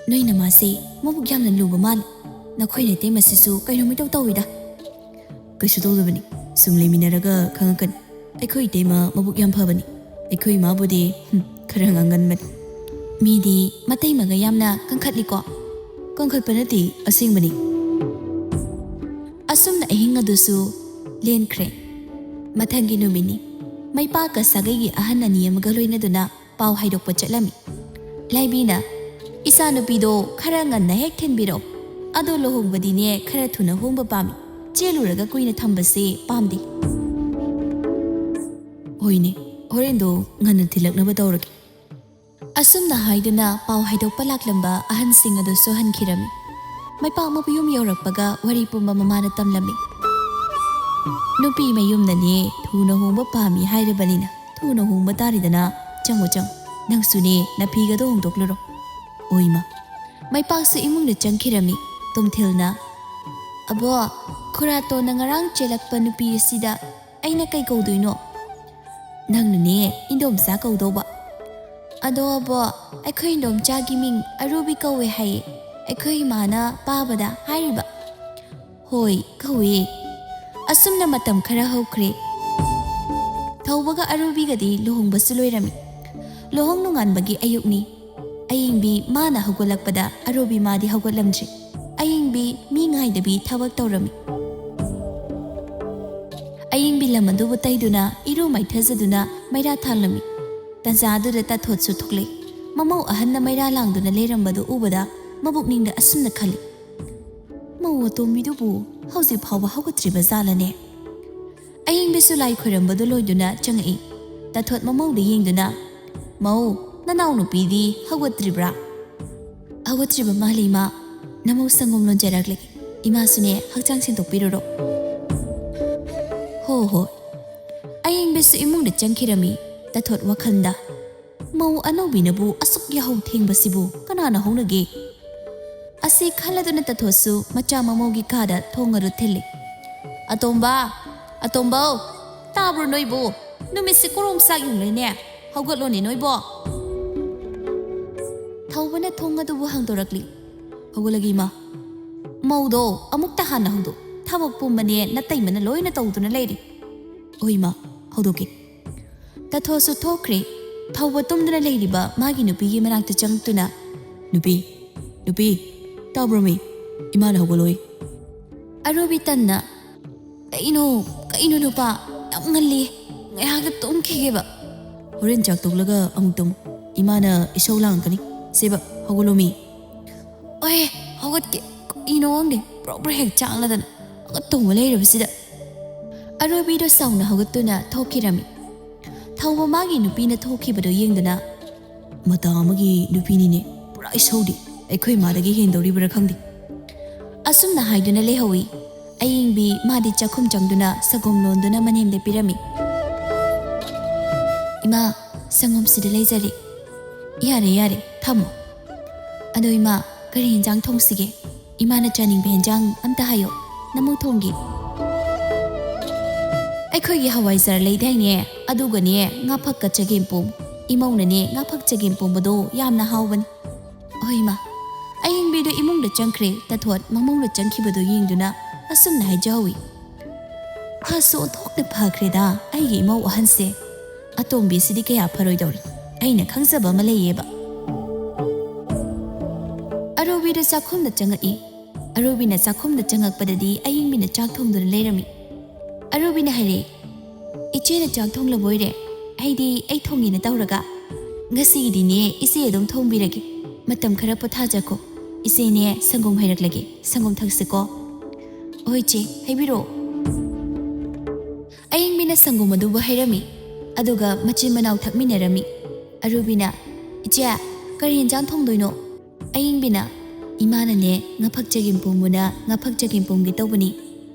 "ꯅꯣꯏ ꯅꯃꯥꯁꯦ ꯃꯕꯨꯛ ꯌꯥꯝꯅ ꯂꯨꯕ ꯃꯥꯜꯂꯤ꯫ ꯅꯈꯣꯏ ꯅꯇꯩꯃꯁꯤꯁꯨ ꯀꯩꯅꯣꯝ ꯏꯇꯧ ꯇꯧꯏꯗ꯫" "ꯀꯩꯁꯨ ꯇꯧꯗꯕꯅꯤ, ꯁꯨꯝ ꯂꯩꯃꯤꯟꯅꯔꯒ ꯈꯪꯉꯛꯀꯅꯤ꯫ ꯑꯩꯈꯣꯏ ꯏꯇꯩꯃ ꯃꯕꯨꯛ ꯌꯥꯝ ꯐꯕꯅꯤ꯫ ꯑꯩꯈꯣꯏ ꯏꯃꯥꯕꯨꯗꯤ, ꯍꯨꯝ, ꯈꯔ ꯉꯥꯡꯒꯟꯕꯅꯤ꯫" "ꯃꯤꯗꯤ ꯃꯇꯩꯃꯒ ꯌꯥꯝꯅ ꯀꯟꯈꯠꯂꯤꯀꯣ?" "ꯀꯟꯈꯠꯄ ꯅꯠꯇꯦ, ꯑꯁꯦꯡꯕꯅꯤ꯫" ꯑꯁꯨꯝꯅ ꯑꯍꯤꯡ ꯑꯗꯨꯁꯨ ꯂꯦꯟꯈ꯭ꯔꯦ꯫ ꯃꯊꯪꯒꯤ ꯅꯨꯃꯤꯠꯅꯤ꯫ ꯃꯩꯄꯥꯛꯀ ꯁꯥꯒꯩꯒꯤ ꯑꯍꯟ ꯑꯅꯤ ꯑꯃꯒ ꯂꯣꯏꯅꯗꯨꯅ ꯄꯥꯎ ꯍꯥꯏꯗꯣꯛꯄ ꯆꯠꯂꯝꯃꯤ꯫ ꯂꯥꯏꯕꯤꯅ, "ꯏꯆꯥꯅꯨꯄꯤꯗꯣ ꯈꯔ ꯉꯟꯅ ꯍꯦꯛ ꯊꯤꯟꯕꯤꯔꯛꯑꯣ꯫ ꯑꯗꯣ ꯂꯨꯍꯣꯡꯕꯗꯤꯅꯦ ꯈꯔ ꯊꯨꯅ ꯍꯣꯡꯕ ꯄꯥꯝꯃꯤ꯫ ꯆꯦꯜꯂꯨꯔꯒ ꯀꯨꯏꯅ ꯊꯝꯕꯁꯦ ꯄꯥꯝꯗꯦ꯫" "ꯍꯣꯏꯅꯦ, ꯍꯣꯔꯦꯟꯗꯣ ꯉꯟꯅ ꯊꯤꯜꯂꯛꯅꯕ ꯇꯧꯔꯒꯦ꯫" ꯑꯁꯨꯝꯅ ꯍꯥꯏꯗꯨꯅ ꯄꯥꯎ ꯍꯥꯏꯗꯣꯛꯄ ꯂꯥꯛꯂꯝꯕ ꯑꯍꯟꯁꯤꯡ ꯑꯗꯨꯁꯨ ꯍꯟꯈꯤꯔꯝꯃꯤ꯫ ꯃꯩꯄꯥꯛ ꯃꯌꯨꯝ ꯌꯧꯔꯛꯄꯒ ꯋꯥꯔꯤ ꯄꯨꯝꯕ ꯃꯃꯥꯅ ꯇꯝꯂꯝꯃꯤ꯫ "ꯅꯨꯄꯤ ꯃꯌꯨꯝꯅꯅꯦ ꯊꯨꯅ ꯍꯣꯡꯕ ꯄꯥꯝꯃꯤ ꯍꯥꯏꯔꯕꯅꯤꯅ ꯊꯨꯅ ꯍꯣꯡꯕ ꯇꯥꯔꯦꯗꯅ꯫ ꯆꯪꯉꯣ, ꯆꯪꯉꯣ꯫ ꯅꯪꯁꯨꯅꯦ ꯅꯐꯤꯒꯗꯣ ꯍꯣꯡꯗꯣꯛꯂꯨꯔꯣ꯫" ꯑꯣꯏꯃ! ꯃꯩꯄꯥꯛꯁꯨ ꯏꯃꯨꯡꯗ ꯆꯪꯈꯤꯔꯝꯃꯤ꯫ ꯇꯣꯝꯊꯤꯜꯅ, "ꯑꯕꯣ, ꯈꯨꯔꯥꯇꯣꯟꯅ ꯉꯔꯥꯡ ꯆꯦꯜꯂꯛꯄ ꯅꯨꯄꯤ ꯑꯁꯤꯗ ꯑꯩꯅ ꯀꯩ ꯀꯧꯗꯣꯏꯅꯣ? ꯅꯪꯅꯅꯦ ꯏꯟꯗꯣꯝꯆꯥ ꯀꯧꯗꯧꯕ꯫ ꯑꯗꯣ ꯑꯕꯣ, ꯑꯩꯈꯣꯏ ꯏꯟꯗꯣꯝꯆꯥꯒꯤ ꯃꯤꯡ ꯑꯔꯨꯕꯤ ꯀꯧꯋꯦ ꯍꯥꯏꯌꯦ꯫ ꯑꯩꯈꯣꯏ ꯏꯃꯥꯅ ꯄꯥꯕꯗ ꯍꯥꯏꯔꯤꯕ꯫ ꯍꯣꯏ, ꯀꯧꯋꯦ꯫ ꯑꯁꯨꯝꯅ ꯃꯇꯝ ꯈꯔ ꯍꯧꯈ꯭ꯔꯦ꯫ ꯊꯧꯕꯒ ꯑꯔꯨꯕꯤꯒꯗꯤ ꯂꯨꯍꯣꯡꯕꯁꯨ ꯂꯣꯏꯔꯝꯃꯤ꯫ ꯂꯨꯍꯣꯡ ꯅꯣꯡꯉꯥꯟꯕꯒꯤ ꯑꯌꯨꯛꯅꯤ꯫ ꯑꯌꯤꯡꯕꯤ ꯃꯥꯅ ꯍꯧꯒꯠꯂꯛꯄꯗ ꯑꯔꯨꯕꯤ ꯃꯥꯗꯤ ꯍꯧꯒꯠꯂꯝꯗ꯭ꯔꯤ꯫ ꯑꯌꯤꯡꯕꯤ ꯃꯤ ꯉꯥꯏꯗꯕꯤ ꯊꯕꯛ ꯇꯧꯔꯝꯃꯤ꯫ ꯑꯌꯤꯡꯕꯤ ꯂꯝ ꯑꯗꯨꯕꯨ ꯇꯩꯗꯨꯅ ꯏꯔꯨ ꯃꯥꯏꯊꯖꯗꯨꯅ ꯃꯩꯔꯥ ꯊꯥꯜꯂꯝꯃꯤ꯫ ꯇꯟꯖꯥ ꯑꯗꯨꯗ ꯇꯥꯊꯣꯠꯁꯨ ꯊꯣꯛꯂꯛꯏ꯫ ꯃꯃꯧ ꯑꯍꯟꯅ ꯃꯩꯔꯥ ꯂꯥꯡꯗꯨꯅ ꯂꯩꯔꯝꯕꯗꯨ ꯎꯕꯗ ꯃꯕꯨꯛꯅꯤꯡꯗ ꯑꯁꯨꯝꯅ ꯈꯜꯂꯤ, "ꯃꯧ ꯑꯇꯣꯝꯕꯤꯗꯨꯕꯨ ꯍꯧꯖꯤꯛ ꯐꯥꯎꯕ ꯍꯧꯒꯠꯇ꯭ꯔꯤꯕ ꯖꯥꯠꯂꯅꯦ?" ꯑꯌꯤꯡꯕꯤꯁꯨ ꯂꯥꯏ ꯈꯣꯏꯔꯝꯕꯗꯨ ꯂꯣꯏꯗꯨꯅ ꯆꯪꯉꯛꯏ꯫ ꯇꯥꯊꯣꯠ ꯃꯃꯧꯗ ꯌꯦꯡꯗꯨꯅ, "ꯃꯧ, ꯅꯅꯥꯎꯅꯨꯄꯤꯗꯤ ꯍꯧꯒꯠꯇ꯭ꯔꯤꯕ꯭ꯔꯥ?" "ꯍꯧꯒꯠꯇ꯭ꯔꯤꯕ ꯃꯥꯜꯂꯤ, ꯏꯃꯥ꯫ ꯅꯃꯧ ꯁꯪꯒꯣꯝ ꯂꯣꯟꯖꯔꯛꯂꯒꯦ꯫ ꯏꯃꯥꯁꯨꯅꯦ, ꯍꯛꯆꯥꯡ ꯁꯦꯡꯗꯣꯛꯄꯤꯔꯨꯔꯣ꯫" "ꯍꯣ ꯍꯣꯏ꯫" ꯑꯌꯤꯡꯕꯤꯁꯨ ꯏꯃꯨꯡꯗ ꯆꯪꯈꯤꯔꯝꯃꯤ꯫ ꯇꯥꯊꯣꯠ ꯋꯥꯈꯜꯗ, "ꯃꯧ ꯑꯅꯧꯕꯤꯅꯕꯨ ꯑꯁꯨꯛ ꯌꯥꯍꯧ ꯊꯦꯡꯕꯁꯤꯕꯨ ꯀꯅꯥꯅ ꯍꯧꯅꯒꯦ?" ꯑꯁꯤ ꯈꯜꯂꯗꯨꯅ ꯇꯥꯊꯣꯠꯁꯨ ꯃꯆꯥ ꯃꯃꯧꯒꯤ ꯀꯥꯗ ꯊꯣꯡ ꯑꯗꯨ ꯊꯤꯜꯂꯤ꯫ "ꯑꯇꯣꯝꯕ, ꯑꯇꯣꯝꯕꯧ, ꯇꯥꯕ꯭ꯔꯣ ꯅꯣꯏꯕꯨ? ꯅꯨꯃꯤꯠꯁꯦ ꯀꯣꯔꯣꯡ ꯆꯥꯛ ꯌꯨꯡꯂꯦꯅꯦ꯫ ꯍꯧꯒꯠꯂꯣꯅꯦ ꯅꯣꯏꯕꯣ꯫" ꯊꯧꯕꯅ ꯊꯣꯡ ꯑꯗꯨꯕꯨ ꯍꯥꯡꯗꯣꯔꯛꯂꯤ꯫ "ꯍꯧꯒꯠꯂꯒꯦ, ꯏꯃꯥ꯫" "ꯃꯧꯗꯣ ꯑꯃꯨꯛꯇ ꯍꯥꯟꯅ ꯍꯧꯗꯣꯛ꯫ ꯊꯕꯛ ꯄꯨꯝꯕꯅꯦ ꯅꯇꯩꯃꯅ ꯂꯣꯏꯅ ꯇꯧꯗꯨꯅ ꯂꯩꯔꯤ꯫" "ꯍꯣꯏ, ꯏꯃꯥ, ꯍꯧꯗꯣꯛꯀꯦ꯫" ꯇꯥꯊꯣꯠꯁꯨ ꯊꯣꯛꯈ꯭ꯔꯦ꯫ ꯊꯧꯕ ꯇꯨꯝꯗꯨꯅ ꯂꯩꯔꯤꯕ ꯃꯥꯒꯤ ꯅꯨꯄꯤꯒꯤ ꯃꯅꯥꯛꯇ ꯆꯪꯂꯛꯇꯨꯅ, "ꯅꯨꯄꯤ, ꯅꯨꯄꯤ, ꯇꯥꯕ꯭ꯔꯣꯃꯤ? ꯏꯃꯥꯅ ꯍꯧꯒꯠꯂꯣꯏ꯫" ꯑꯔꯨꯕꯤ ꯇꯟꯅ, "ꯀꯩꯅꯣ, ꯀꯩꯅꯣ ꯅꯨꯄꯥ? ꯌꯥꯝ ꯉꯜꯂꯤ꯫ ꯉꯥꯏꯍꯥꯛꯇ ꯇꯨꯝꯈꯤꯒꯦꯕ꯫" "ꯍꯣꯔꯦꯟ ꯆꯥꯛ ꯇꯣꯛꯂꯒ ꯑꯃꯨꯛ ꯇꯨꯝ꯫ ꯏꯃꯥꯅ ꯏꯁꯧ ꯂꯥꯡꯉꯛꯀꯅꯤ꯫ ꯁꯦꯕ, ꯍꯧꯒꯠꯂꯣꯃꯤ꯫" "ꯑꯣꯏ, ꯍꯧꯒꯠꯀꯦ꯫ ꯀꯩꯅꯣ ꯈꯪꯗꯦ, ꯄ꯭ꯔꯣꯛ ꯄ꯭ꯔꯣꯛ ꯍꯦꯛ ꯆꯥꯛꯂꯗꯅ ꯍꯧꯒꯠꯇꯧꯕ ꯂꯩꯔꯕꯁꯤꯗ꯫" ꯑꯔꯨꯕꯤꯗꯣ ꯁꯥꯎꯅ ꯍꯧꯒꯠꯇꯨꯅ ꯊꯣꯛꯈꯤꯔꯝꯃꯤ꯫ ꯊꯧꯕ ꯃꯥꯒꯤ ꯅꯨꯄꯤꯅ ꯊꯣꯛꯈꯤꯕꯗꯨ ꯌꯦꯡꯗꯨꯅ, "ꯃꯇꯥ ꯑꯃꯒꯤ ꯅꯨꯄꯤꯅꯤꯅꯦ, ꯄꯨꯔꯥ ꯏꯁꯧꯗꯤ꯫ ꯑꯩꯈꯣꯏ ꯃꯥꯗꯒꯤ ꯍꯦꯟꯗꯧꯔꯤꯕ꯭ꯔꯥ ꯈꯪꯗꯦ꯫" ꯑꯁꯨꯝꯅ ꯍꯥꯏꯗꯨꯅ ꯂꯩꯍꯧꯏ꯫ ꯑꯌꯤꯡꯕꯤ ꯃꯥꯗꯤ ꯆꯥꯛꯈꯨꯝ ꯆꯪꯗꯨꯅ ꯁꯪꯒꯣꯝ ꯂꯣꯟꯗꯨꯅ ꯃꯅꯦꯝꯗ ꯄꯤꯔꯝꯃꯤ꯫ "ꯏꯃꯥ, ꯁꯪꯒꯣꯝꯁꯤꯗ ꯂꯩꯖꯔꯦ꯫" "ꯌꯥꯔꯦ, ꯌꯥꯔꯦ, ꯊꯝꯃꯣ꯫ ꯑꯗꯣ ꯏꯃꯥ, ꯀꯔꯤ ꯌꯦꯟꯖꯥꯡ ꯊꯣꯡꯁꯤꯒꯦ? ꯏꯃꯥꯅ ꯆꯥꯅꯤꯡꯕ ꯌꯦꯟꯖꯥꯡ ꯑꯝꯇ ꯍꯥꯏꯌꯣ, ꯅꯃꯧ ꯊꯣꯡꯒꯦ꯫" ꯑꯩꯈꯣꯏꯒꯤ ꯍꯋꯥꯏꯖꯥꯔ ꯂꯩꯗꯥꯏꯅꯦ, ꯑꯗꯨꯒꯅꯦ ꯉꯥꯐꯛꯀ ꯆꯒꯦꯝꯄꯣꯝ꯫ ꯏꯃꯧꯅꯅꯦ ꯉꯥꯐꯛ ꯆꯒꯦꯝꯄꯣꯝꯕꯗꯣ ꯌꯥꯝꯅ ꯍꯥꯎꯕꯅꯤ꯫ ꯍꯣꯏ ꯏꯃꯥ, ꯑꯌꯤꯡꯕꯤꯗꯣ ꯏꯃꯨꯡꯗ ꯆꯪꯈ꯭ꯔꯦ꯫ ꯇꯥꯊꯣꯠ ꯃꯃꯧꯅ ꯆꯪꯈꯤꯕꯗꯣ ꯌꯦꯡꯗꯨꯅ ꯑꯁꯨꯝꯅ ꯍꯥꯏꯖꯍꯧꯏ꯫ ꯐꯁꯨ ꯑꯣꯟꯊꯣꯛꯅ ꯐꯈ꯭ꯔꯦꯗ ꯑꯩꯒꯤ ꯏꯃꯧ ꯑꯍꯟꯁꯦ꯫ ꯑꯇꯣꯝꯕꯤꯁꯤꯗꯤ ꯀꯌꯥ ꯐꯔꯣꯏꯗꯧꯔꯤ, ꯑꯩꯅ ꯈꯪꯖꯕ ꯑꯃ ꯂꯩꯌꯦꯕ꯫ ꯑꯔꯨꯕꯤꯗ ꯆꯥꯛꯈꯨꯝꯗ ꯆꯪꯉꯛꯏ꯫ ꯑꯔꯨꯕꯤꯅ ꯆꯥꯛꯈꯨꯝꯗ ꯆꯪꯉꯛꯄꯗꯗꯤ ꯑꯌꯤꯡꯕꯤꯅ ꯆꯥꯛ ꯊꯣꯡꯗꯨꯅ ꯂꯩꯔꯝꯃꯤ꯫ ꯑꯔꯨꯕꯤꯅ ꯍꯥꯏꯔꯛꯏ, "ꯏꯆꯦꯅ ꯆꯥꯛ ꯊꯣꯡꯂꯕꯣꯏꯔꯦ? ꯑꯩꯗꯤ ꯑꯩ ꯊꯣꯡꯒꯦꯅ ꯇꯧꯔꯒ꯫ ꯉꯁꯤꯒꯤꯗꯤꯅꯦ ꯏꯆꯦ ꯑꯗꯨꯝ ꯊꯣꯡꯕꯤꯔꯒꯦ꯫ ꯃꯇꯝ ꯈꯔ ꯄꯣꯊꯥꯖꯈꯣ꯫ ꯏꯆꯦꯅꯦ ꯁꯪꯒꯣꯝ ꯍꯩꯔꯛꯂꯒꯦ, ꯁꯪꯒꯣꯝ ꯊꯛꯁꯤꯀꯣ?" "ꯍꯣꯏ ꯏꯆꯦ, ꯍꯩꯕꯤꯔꯛꯑꯣ꯫" ꯑꯌꯤꯡꯕꯤꯅ ꯁꯪꯒꯣꯝ ꯑꯗꯨꯕꯨ ꯍꯩꯔꯝꯃꯤ, ꯑꯗꯨꯒ ꯃꯆꯤꯟ ꯃꯅꯥꯎ ꯊꯛꯃꯤꯟꯅꯔꯝꯃꯤ꯫ ꯑꯔꯨꯕꯤꯅ, "ꯏꯆꯦ, ꯀꯔꯤ ꯌꯦꯟꯖꯥꯡ ꯊꯣꯡꯗꯣꯏꯅꯣ?" ꯑꯌꯤꯡꯕꯤꯅ, "ꯏꯃꯥꯅꯅꯦ ꯉꯥꯐꯛ ꯆꯒꯦꯝ ꯄꯣꯝꯃꯨꯅ ꯉꯥꯐꯛ ꯆꯒꯦꯝ ꯄꯣꯝꯒꯦ ꯇꯧꯕꯅꯤ꯫"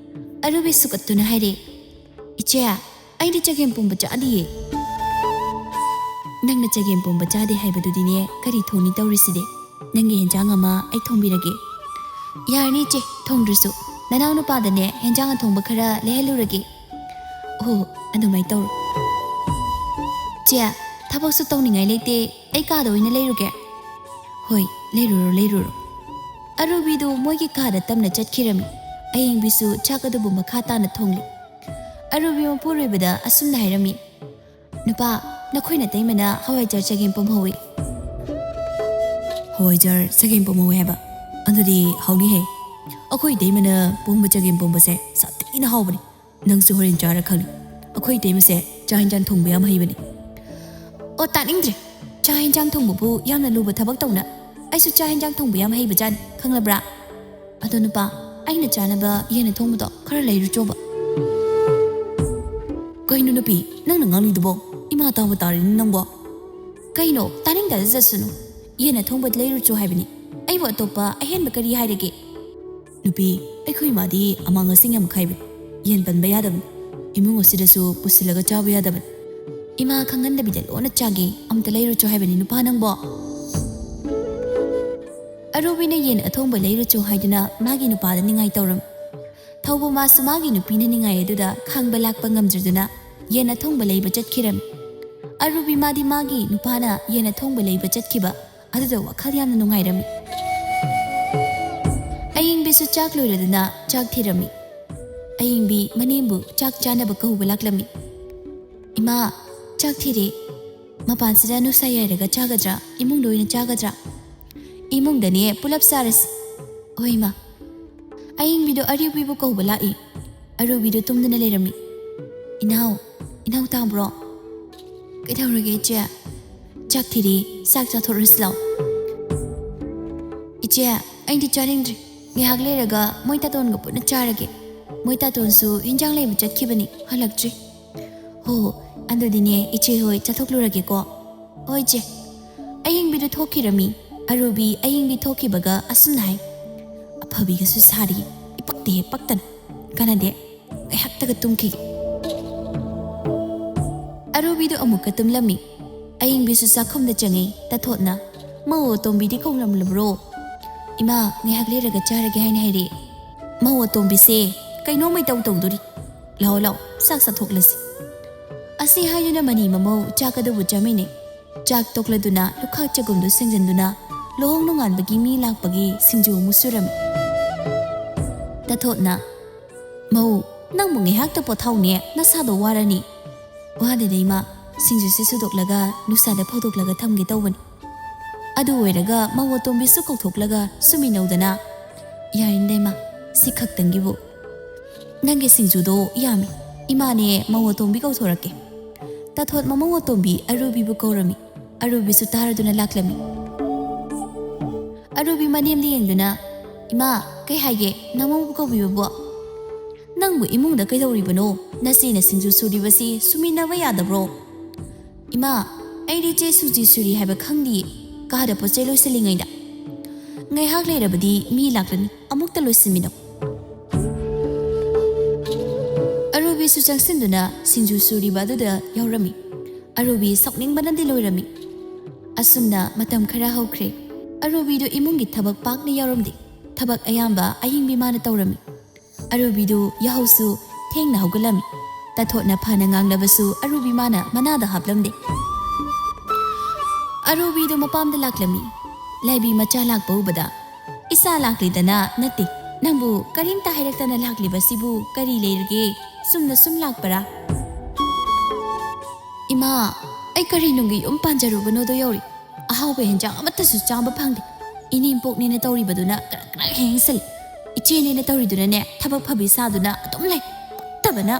ꯑꯔꯨꯕꯤ ꯁꯨꯀꯠꯇꯨꯅ ꯍꯥꯏꯔꯦ, "ꯏꯆꯦ, ꯑꯩꯗꯤ ꯆꯒꯦꯝ ꯄꯣꯝꯕ ꯆꯥꯗꯤꯌꯦ꯫" "ꯅꯪꯅ ꯆꯒꯦꯝ ꯄꯣꯝꯕ ꯆꯥꯗꯦ ꯍꯥꯏꯕꯗꯨꯗꯤꯅꯦ ꯀꯔꯤ ꯊꯣꯡꯅꯤ ꯇꯧꯔꯤꯁꯤꯗꯤ? ꯅꯪꯒꯤ ꯌꯦꯟꯖꯥꯡ ꯑꯃ ꯑꯩ ꯊꯣꯡꯕꯤꯔꯒꯦ꯫" "ꯌꯥꯔꯅꯤ ꯏꯆꯦ, ꯊꯣꯡꯗ꯭ꯔꯁꯨ꯫ ꯅꯅꯥꯎ ꯅꯨꯄꯥꯗꯅꯦ ꯌꯦꯟꯖꯥꯡ ꯑꯊꯣꯡꯕ ꯈꯔ ꯂꯩꯍꯜꯂꯨꯔꯒꯦ꯫" "ꯑꯣ, ꯑꯗꯨꯃꯥꯏꯅ ꯇꯧꯔꯣ꯫" "ꯆꯦ, ꯊꯕꯛꯁꯨ ꯇꯧꯅꯤꯡꯉꯥꯏ ꯂꯩꯇꯦ, ꯑꯩ ꯀꯥꯗ ꯑꯣꯏꯅ ꯂꯩꯔꯨꯒꯦ꯫" "ꯍꯣꯏ, ꯂꯩꯔꯨꯔꯣ, ꯂꯩꯔꯨꯔꯣ꯫" ꯑꯔꯨꯕꯤꯗꯨ ꯃꯣꯏꯒꯤ ꯀꯥꯗ ꯇꯝꯅ ꯆꯠꯈꯤꯔꯝꯃꯤ꯫ ꯑꯌꯤꯡꯕꯤꯁꯨ ꯆꯥꯛ ꯑꯗꯨꯕꯨ ꯃꯈꯥ ꯇꯥꯅ ꯊꯣꯡꯂꯤ꯫ ꯑꯔꯨꯕꯤ ꯃꯄꯨꯔꯣꯏꯕꯗ ꯑꯁꯨꯝꯅ ꯍꯥꯏꯔꯝꯃꯤ, "ꯅꯨꯄꯥ, ꯅꯈꯣꯏ ꯅꯇꯩꯃꯅ ꯍꯋꯥꯏꯖꯥꯔ ꯆꯒꯦꯝ ꯄꯣꯝꯍꯧꯋꯤ꯫" "ꯍꯋꯥꯏꯖꯥꯔ ꯆꯒꯦꯝ ꯄꯣꯝꯍꯧꯋꯤ ꯍꯥꯏꯕ? ꯑꯗꯨꯗꯤ ꯍꯥꯎꯅꯤꯍꯦ꯫ ꯑꯩꯈꯣꯏ ꯏꯇꯩꯃꯅ ꯄꯣꯝꯕ ꯆꯒꯦꯝ ꯄꯣꯝꯕꯁꯦ ꯁꯥꯊꯤꯅ ꯍꯥꯎꯕꯅꯤ꯫ ꯅꯪꯁꯨ ꯍꯣꯔꯦꯟ ꯆꯥꯔ ꯈꯪꯅꯤ꯫ ꯑꯩꯈꯣꯏ ꯏꯇꯩꯃꯁꯦ ꯆꯥꯛ ꯍꯦꯟꯖꯥꯡ ꯊꯣꯡꯕ ꯌꯥꯝ ꯍꯩꯕꯅꯤ꯫" "ꯑꯣ, ꯇꯥꯅꯤꯡꯗ꯭ꯔꯦ꯫ ꯆꯥꯛ ꯍꯦꯟꯖꯥꯡ ꯊꯣꯡꯕꯕꯨ ꯌꯥꯝꯅ ꯂꯨꯕ ꯊꯕꯛ ꯇꯧꯅ꯫ ꯑꯩꯁꯨ ꯆꯥꯛ ꯍꯦꯟꯖꯥꯡ ꯊꯣꯡꯕ ꯌꯥꯝ ꯍꯩꯕꯖꯥꯠꯅꯤ, ꯈꯪꯂꯕ꯭ꯔꯥ? ꯑꯗꯣ ꯅꯨꯄꯥ, ꯑꯩꯅ ꯆꯥꯅꯕ ꯌꯦꯟ ꯑꯊꯣꯡꯕꯗꯣ ꯈꯔ ꯂꯩꯔꯨꯆꯣꯕ꯫" "ꯀꯩꯅꯣ ꯅꯨꯄꯤ, ꯅꯪꯅ ꯉꯥꯡꯂꯤꯗꯨꯕꯣ? ꯏꯃꯥ ꯇꯥꯕ ꯇꯥꯔꯦꯅꯦ ꯅꯪꯕꯣ꯫" "ꯀꯩꯅꯣ, ꯇꯥꯅꯤꯡꯗ ꯆꯠꯁꯅꯨ꯫ ꯌꯦꯟ ꯑꯊꯣꯡꯕ ꯂꯩꯔꯨꯆꯣ ꯍꯥꯏꯕꯅꯤ꯫ ꯑꯩꯕꯨ ꯑꯇꯣꯞꯄ ꯑꯍꯦꯟꯕ ꯀꯔꯤ ꯍꯥꯏꯔꯒꯦ?" "ꯅꯨꯄꯤ, ꯑꯩꯈꯣꯏ ꯏꯃꯥꯗꯤ ꯑꯃꯥꯡ ꯑꯁꯦꯡ ꯌꯥꯝ ꯈꯥꯏꯕꯅꯤ꯫ ꯌꯦꯟ ꯄꯟꯕ ꯌꯥꯗꯕꯅꯤ꯫ ꯏꯃꯨꯡ ꯑꯁꯤꯗꯁꯨ ꯄꯨꯁꯤꯜꯂꯒ ꯆꯥꯕ ꯌꯥꯗꯕꯅꯤ꯫ ꯏꯃꯥ ꯈꯪꯍꯟꯗꯕꯤꯗ ꯂꯣꯟꯅ ꯆꯥꯒꯦ꯫ ꯑꯝꯇ ꯂꯩꯔꯨꯆꯣ ꯍꯥꯏꯕꯅꯤ ꯅꯨꯄꯥ ꯅꯪꯕꯣ꯫" ꯑꯔꯨꯕꯤꯅ ꯌꯦꯟ ꯑꯊꯣꯡꯕ ꯂꯩꯔꯨꯆꯣ ꯍꯥꯏꯗꯨꯅ ꯃꯥꯒꯤ ꯅꯨꯄꯥꯗ ꯅꯤꯡꯉꯥꯏ ꯇꯧꯔꯝꯃꯤ꯫ ꯊꯧꯕ ꯃꯥꯁꯨ ꯃꯥꯒꯤ ꯅꯨꯄꯤꯅ ꯅꯤꯡꯉꯥꯏ ꯑꯗꯨꯗ ꯈꯥꯡꯕ ꯂꯥꯛꯄ ꯉꯝꯗ꯭ꯔꯗꯨꯅ ꯌꯦꯟ ꯑꯊꯣꯡꯕ ꯂꯩꯕ ꯆꯠꯈꯤꯔꯝꯃꯤ꯫ ꯑꯔꯨꯕꯤ ꯃꯥꯗꯤ ꯃꯥꯒꯤ ꯅꯨꯄꯥꯅ ꯌꯦꯟ ꯑꯊꯣꯡꯕ ꯂꯩꯕ ꯆꯠꯈꯤꯕ ꯑꯗꯨꯗ ꯋꯥꯈꯜ ꯌꯥꯝꯅ ꯅꯨꯡꯉꯥꯏꯔꯝꯃꯤ꯫ ꯑꯌꯤꯡꯕꯤꯁꯨ ꯆꯥꯛ ꯂꯣꯏꯔꯗꯨꯅ ꯆꯥꯛ ꯊꯤꯔꯝꯃꯤ꯫ ꯑꯌꯤꯡꯕꯤ ꯃꯅꯦꯝꯕꯨ ꯆꯥꯛ ꯆꯥꯅꯕ ꯀꯧꯕ ꯂꯥꯛꯂꯝꯃꯤ꯫ "ꯏꯃꯥ, ꯆꯥꯛ ꯊꯤꯔꯦ꯫ ꯃꯄꯥꯟꯁꯤꯗ ꯅꯨꯡꯁꯥ ꯌꯥꯏꯔꯒ ꯆꯥꯒꯗ꯭ꯔꯥ? ꯏꯃꯨꯡꯗ ꯑꯣꯏꯅ ꯆꯥꯒꯗ꯭ꯔꯥ?" "ꯏꯃꯨꯡꯗꯅꯦ, ꯄꯨꯂꯞ ꯆꯥꯔꯁꯤ꯫" "ꯍꯣꯏ, ꯏꯃꯥ꯫" ꯑꯌꯤꯡꯕꯤꯗꯣ ꯑꯔꯨꯕꯤꯕꯨ ꯀꯧꯕ ꯂꯥꯛꯏ꯫ ꯑꯔꯨꯕꯤꯗꯣ ꯇꯨꯝꯗꯨꯅ ꯂꯩꯔꯝꯃꯤ꯫ "ꯏꯅꯥꯎ, ꯏꯅꯥꯎ ꯇꯥꯕ꯭ꯔꯣ?" "ꯀꯩꯗꯧꯔꯒꯦ, ꯏꯆꯦ?" "ꯆꯥꯛ ꯊꯤꯔꯦ, ꯆꯥꯛ ꯆꯥꯊꯣꯛꯔꯁꯤ ꯂꯥꯛꯑꯣ꯫" "ꯏꯆꯦ, ꯑꯩꯗꯤ ꯆꯥꯅꯤꯡꯗ꯭ꯔꯤ꯫ ꯉꯥꯏꯍꯥꯛ ꯂꯩꯔꯒ ꯃꯣꯏ ꯇꯥꯇꯣꯟꯒ ꯄꯨꯟꯅ ꯆꯥꯔꯒꯦ꯫ ꯃꯣꯏ ꯇꯥꯇꯣꯟꯁꯨ ꯍꯤꯟꯖꯥꯡ ꯂꯩꯕ ꯆꯠꯈꯤꯕꯅꯤ, ꯍꯜꯂꯛꯇ꯭ꯔꯤ꯫" "ꯍꯣ, ꯑꯗꯨꯗꯤꯅꯦ, ꯏꯆꯦ ꯍꯣꯏ ꯆꯠꯊꯣꯛꯂꯨꯔꯒꯦꯀꯣ꯫" "ꯍꯣꯏ, ꯏꯆꯦ꯫" ꯑꯌꯤꯡꯕꯤꯗꯨ ꯊꯣꯛꯈꯤꯔꯝꯃꯤ꯫ ꯑꯔꯨꯕꯤ ꯑꯌꯤꯡꯕꯤ ꯊꯣꯛꯈꯤꯕꯒ ꯑꯁꯨꯝꯅ ꯍꯥꯏ, "ꯑꯐꯕꯤꯒꯁꯨ ꯁꯥꯔꯤ, ꯏꯄꯛꯇ ꯍꯦꯛ ꯄꯛꯇꯅ꯫ ꯀꯥꯟꯅꯗꯦ, ꯉꯥꯏꯍꯥꯛꯇꯒ ꯇꯨꯝꯈꯤꯒꯦ꯫" ꯑꯔꯨꯕꯤꯗꯨ ꯑꯃꯨꯛꯀ ꯇꯨꯝꯂꯝꯃꯤ꯫ ꯑꯌꯤꯡꯕꯤꯁꯨ ꯆꯥꯛꯈꯨꯝꯗ ꯆꯪꯉꯤ꯫ ꯇꯥꯊꯣꯠꯅ, "ꯃꯧ ꯑꯇꯣꯝꯕꯤꯗꯤ ꯀꯧꯔꯝꯂꯕ꯭ꯔꯣ?" "ꯏꯃꯥ, ꯉꯥꯏꯍꯥꯛ ꯂꯩꯔꯒ ꯆꯥꯔꯒꯦ ꯍꯥꯏꯅ ꯍꯥꯏꯔꯛꯑꯦ꯫" "ꯃꯧ ꯑꯇꯣꯝꯕꯤꯁꯦ ꯀꯩꯅꯣꯝꯃ ꯏꯇꯧ ꯇꯧꯗꯣꯔꯤ꯫ ꯂꯥꯛꯑꯣ, ꯂꯥꯛꯑꯣ, ꯆꯥꯛ ꯆꯥꯊꯣꯛꯂꯁꯤ꯫" ꯑꯁꯤ ꯍꯥꯏꯗꯨꯅ ꯃꯅꯤ ꯃꯃꯧ ꯆꯥꯛ ꯑꯗꯨꯕꯨ ꯆꯥꯃꯤꯟꯅꯩ꯫ ꯆꯥꯛ ꯇꯣꯛꯂꯗꯨꯅ ꯂꯨꯈꯥꯛ ꯆꯒꯨꯝꯗꯨ ꯁꯦꯡꯖꯤꯟꯗꯨꯅ ꯂꯨꯍꯣꯡ ꯅꯣꯡꯉꯥꯟꯕꯒꯤ ꯃꯤ ꯂꯥꯛꯄꯒꯤ ꯁꯤꯡꯖꯨ ꯑꯃꯨꯛ ꯁꯨꯔꯝꯃꯤ꯫ ꯇꯥꯊꯣꯠꯅ, "ꯃꯧ, ꯅꯪꯕꯨ ꯉꯥꯏꯍꯥꯛꯇ ꯄꯣꯊꯥꯎꯅꯦ, ꯅꯁꯥꯗꯣ ꯋꯥꯔꯅꯤ꯫" "ꯋꯥꯗꯦꯗ ꯏꯃꯥ, ꯁꯤꯡꯖꯨꯁꯦ ꯁꯨꯗꯣꯛꯂꯒ ꯅꯨꯡꯁꯥꯗ ꯐꯧꯗꯣꯛꯂꯒ ꯊꯝꯒꯦ ꯇꯧꯕꯅꯤ꯫" ꯑꯗꯨ ꯑꯣꯏꯔꯒ ꯃꯧ ꯑꯇꯣꯝꯕꯤꯁꯨ ꯀꯧꯊꯣꯛꯂꯒ ꯁꯨꯃꯤꯟꯅꯧꯗꯅ꯫ "ꯌꯥꯔꯤꯅꯤꯗ ꯏꯃꯥ, ꯁꯤ ꯈꯛꯇꯪꯒꯤꯕꯨ꯫ ꯅꯪꯒꯤ ꯁꯤꯡꯖꯨꯗꯣ ꯌꯥꯝꯃꯤ, ꯏꯃꯥꯅꯦ ꯃꯧ ꯑꯇꯣꯝꯕꯤ ꯀꯧꯊꯣꯔꯛꯀꯦ꯫" ꯇꯥꯊꯣꯠ ꯃꯃꯧ ꯑꯇꯣꯝꯕꯤ ꯑꯔꯨꯕꯤꯕꯨ ꯀꯧꯔꯝꯃꯤ꯫ ꯑꯔꯨꯕꯤꯁꯨ ꯇꯥꯔꯗꯨꯅ ꯂꯥꯛꯂꯝꯃꯤ꯫ ꯑꯔꯨꯕꯤ ꯃꯅꯦꯝꯗ ꯌꯦꯡꯗꯨꯅ, "ꯏꯃꯥ, ꯀꯩ ꯍꯥꯏꯒꯦ, ꯅꯃꯧꯕꯨ ꯀꯧꯕꯤꯕꯕꯨ?" "ꯅꯪꯕꯨ ꯏꯃꯨꯡꯗ ꯀꯩꯗꯧꯔꯤꯕꯅꯣ? ꯅꯆꯦꯅ ꯁꯤꯡꯖꯨ ꯁꯨꯔꯤꯕꯁꯤ ꯁꯨꯃꯤꯟꯅꯕ ꯌꯥꯗꯕ꯭ꯔꯣ?" "ꯏꯃꯥ, ꯑꯩꯗꯤ ꯏꯆꯦ ꯁꯤꯡꯖꯨ ꯁꯨꯔꯤ ꯍꯥꯏꯕ ꯈꯪꯗꯤꯌꯦ, ꯀꯥꯗ ꯄꯣꯠ ꯆꯩ ꯂꯣꯏꯁꯤꯜꯂꯤꯉꯩꯗ꯫ ꯉꯥꯏꯍꯥꯛ ꯂꯩꯔꯕꯗꯤ ꯃꯤ ꯂꯥꯛꯂꯅꯤ, ꯑꯃꯨꯛꯇ ꯂꯣꯏꯁꯤꯟꯃꯤꯟꯅꯧ꯫" ꯑꯔꯨꯕꯤꯁꯨ ꯆꯪꯁꯤꯟꯗꯨꯅ ꯁꯤꯡꯖꯨ ꯁꯨꯔꯤꯕ ꯑꯗꯨꯗ ꯌꯥꯎꯔꯝꯃꯤ꯫ ꯑꯔꯨꯕꯤ ꯁꯥꯎꯅꯤꯡꯕꯅꯗꯤ ꯂꯣꯏꯔꯝꯃꯤ꯫ ꯑꯁꯨꯝꯅ ꯃꯇꯝ ꯈꯔ ꯍꯧꯈ꯭ꯔꯦ꯫ ꯑꯔꯨꯕꯤꯗꯨ ꯏꯃꯨꯡꯒꯤ ꯊꯕꯛ ꯄꯥꯛꯅ ꯌꯥꯎꯔꯝꯗꯦ꯫ ꯊꯕꯛ ꯑꯌꯥꯝꯕ ꯑꯌꯤꯡꯕꯤ ꯃꯥꯅ ꯇꯧꯔꯝꯃꯤ꯫ ꯑꯔꯨꯕꯤꯗꯨ ꯌꯥꯍꯧꯁꯨ ꯊꯦꯡꯅ ꯍꯧꯒꯠꯂꯝꯃꯤ꯫ ꯇꯥꯊꯣꯠꯅ ꯐꯅ ꯉꯥꯡꯂꯕꯁꯨ ꯑꯔꯨꯕꯤ ꯃꯥꯅ ꯃꯅꯥꯗ ꯍꯥꯞꯂꯝꯗꯦ꯫ ꯑꯔꯨꯕꯤꯗꯨ ꯃꯄꯥꯝꯗ ꯂꯥꯛꯂꯝꯃꯤ꯫ ꯂꯥꯏꯕꯤ ꯃꯆꯥ ꯂꯥꯛꯄ ꯎꯕꯗ, "ꯏꯆꯥ ꯂꯥꯛꯂꯤꯗꯅ ꯅꯠꯇꯦ, ꯅꯪꯕꯨ ꯀꯔꯤꯝꯇ ꯍꯥꯏꯔꯛꯇꯅ ꯂꯥꯛꯂꯤꯕꯁꯤꯕꯨ ꯀꯔꯤ ꯂꯩꯔꯒꯦ? ꯆꯨꯝꯅ ꯁꯨꯝ ꯂꯥꯛꯄꯔꯥ?" "ꯏꯃꯥ, ꯑꯩ ꯀꯔꯤ ꯅꯨꯡꯒꯤ ꯌꯨꯝ ꯄꯥꯟꯖꯔꯨꯕꯅꯣꯗꯣ ꯌꯧꯔꯤ꯫ ꯑꯍꯥꯎꯕ ꯍꯦꯟꯖꯥꯡ ꯑꯃꯠꯇꯁꯨ ꯆꯥꯕ ꯐꯪꯗꯦ꯫ ꯏꯅꯦꯝꯄꯣꯛꯅꯦꯅ ꯇꯧꯔꯤꯕꯗꯨꯅ ꯀꯔꯛ ꯀꯔꯛ ꯍꯦꯛ ꯍꯦꯛꯁꯜꯂꯤ꯫ ꯏꯆꯦꯅꯦꯅ ꯇꯧꯔꯤꯗꯨꯅꯅꯦ ꯊꯕꯛ ꯐꯕꯤ ꯁꯥꯗꯨꯅ ꯑꯗꯨꯝ ꯂꯩ꯫ ꯄꯛꯇꯕꯅ!"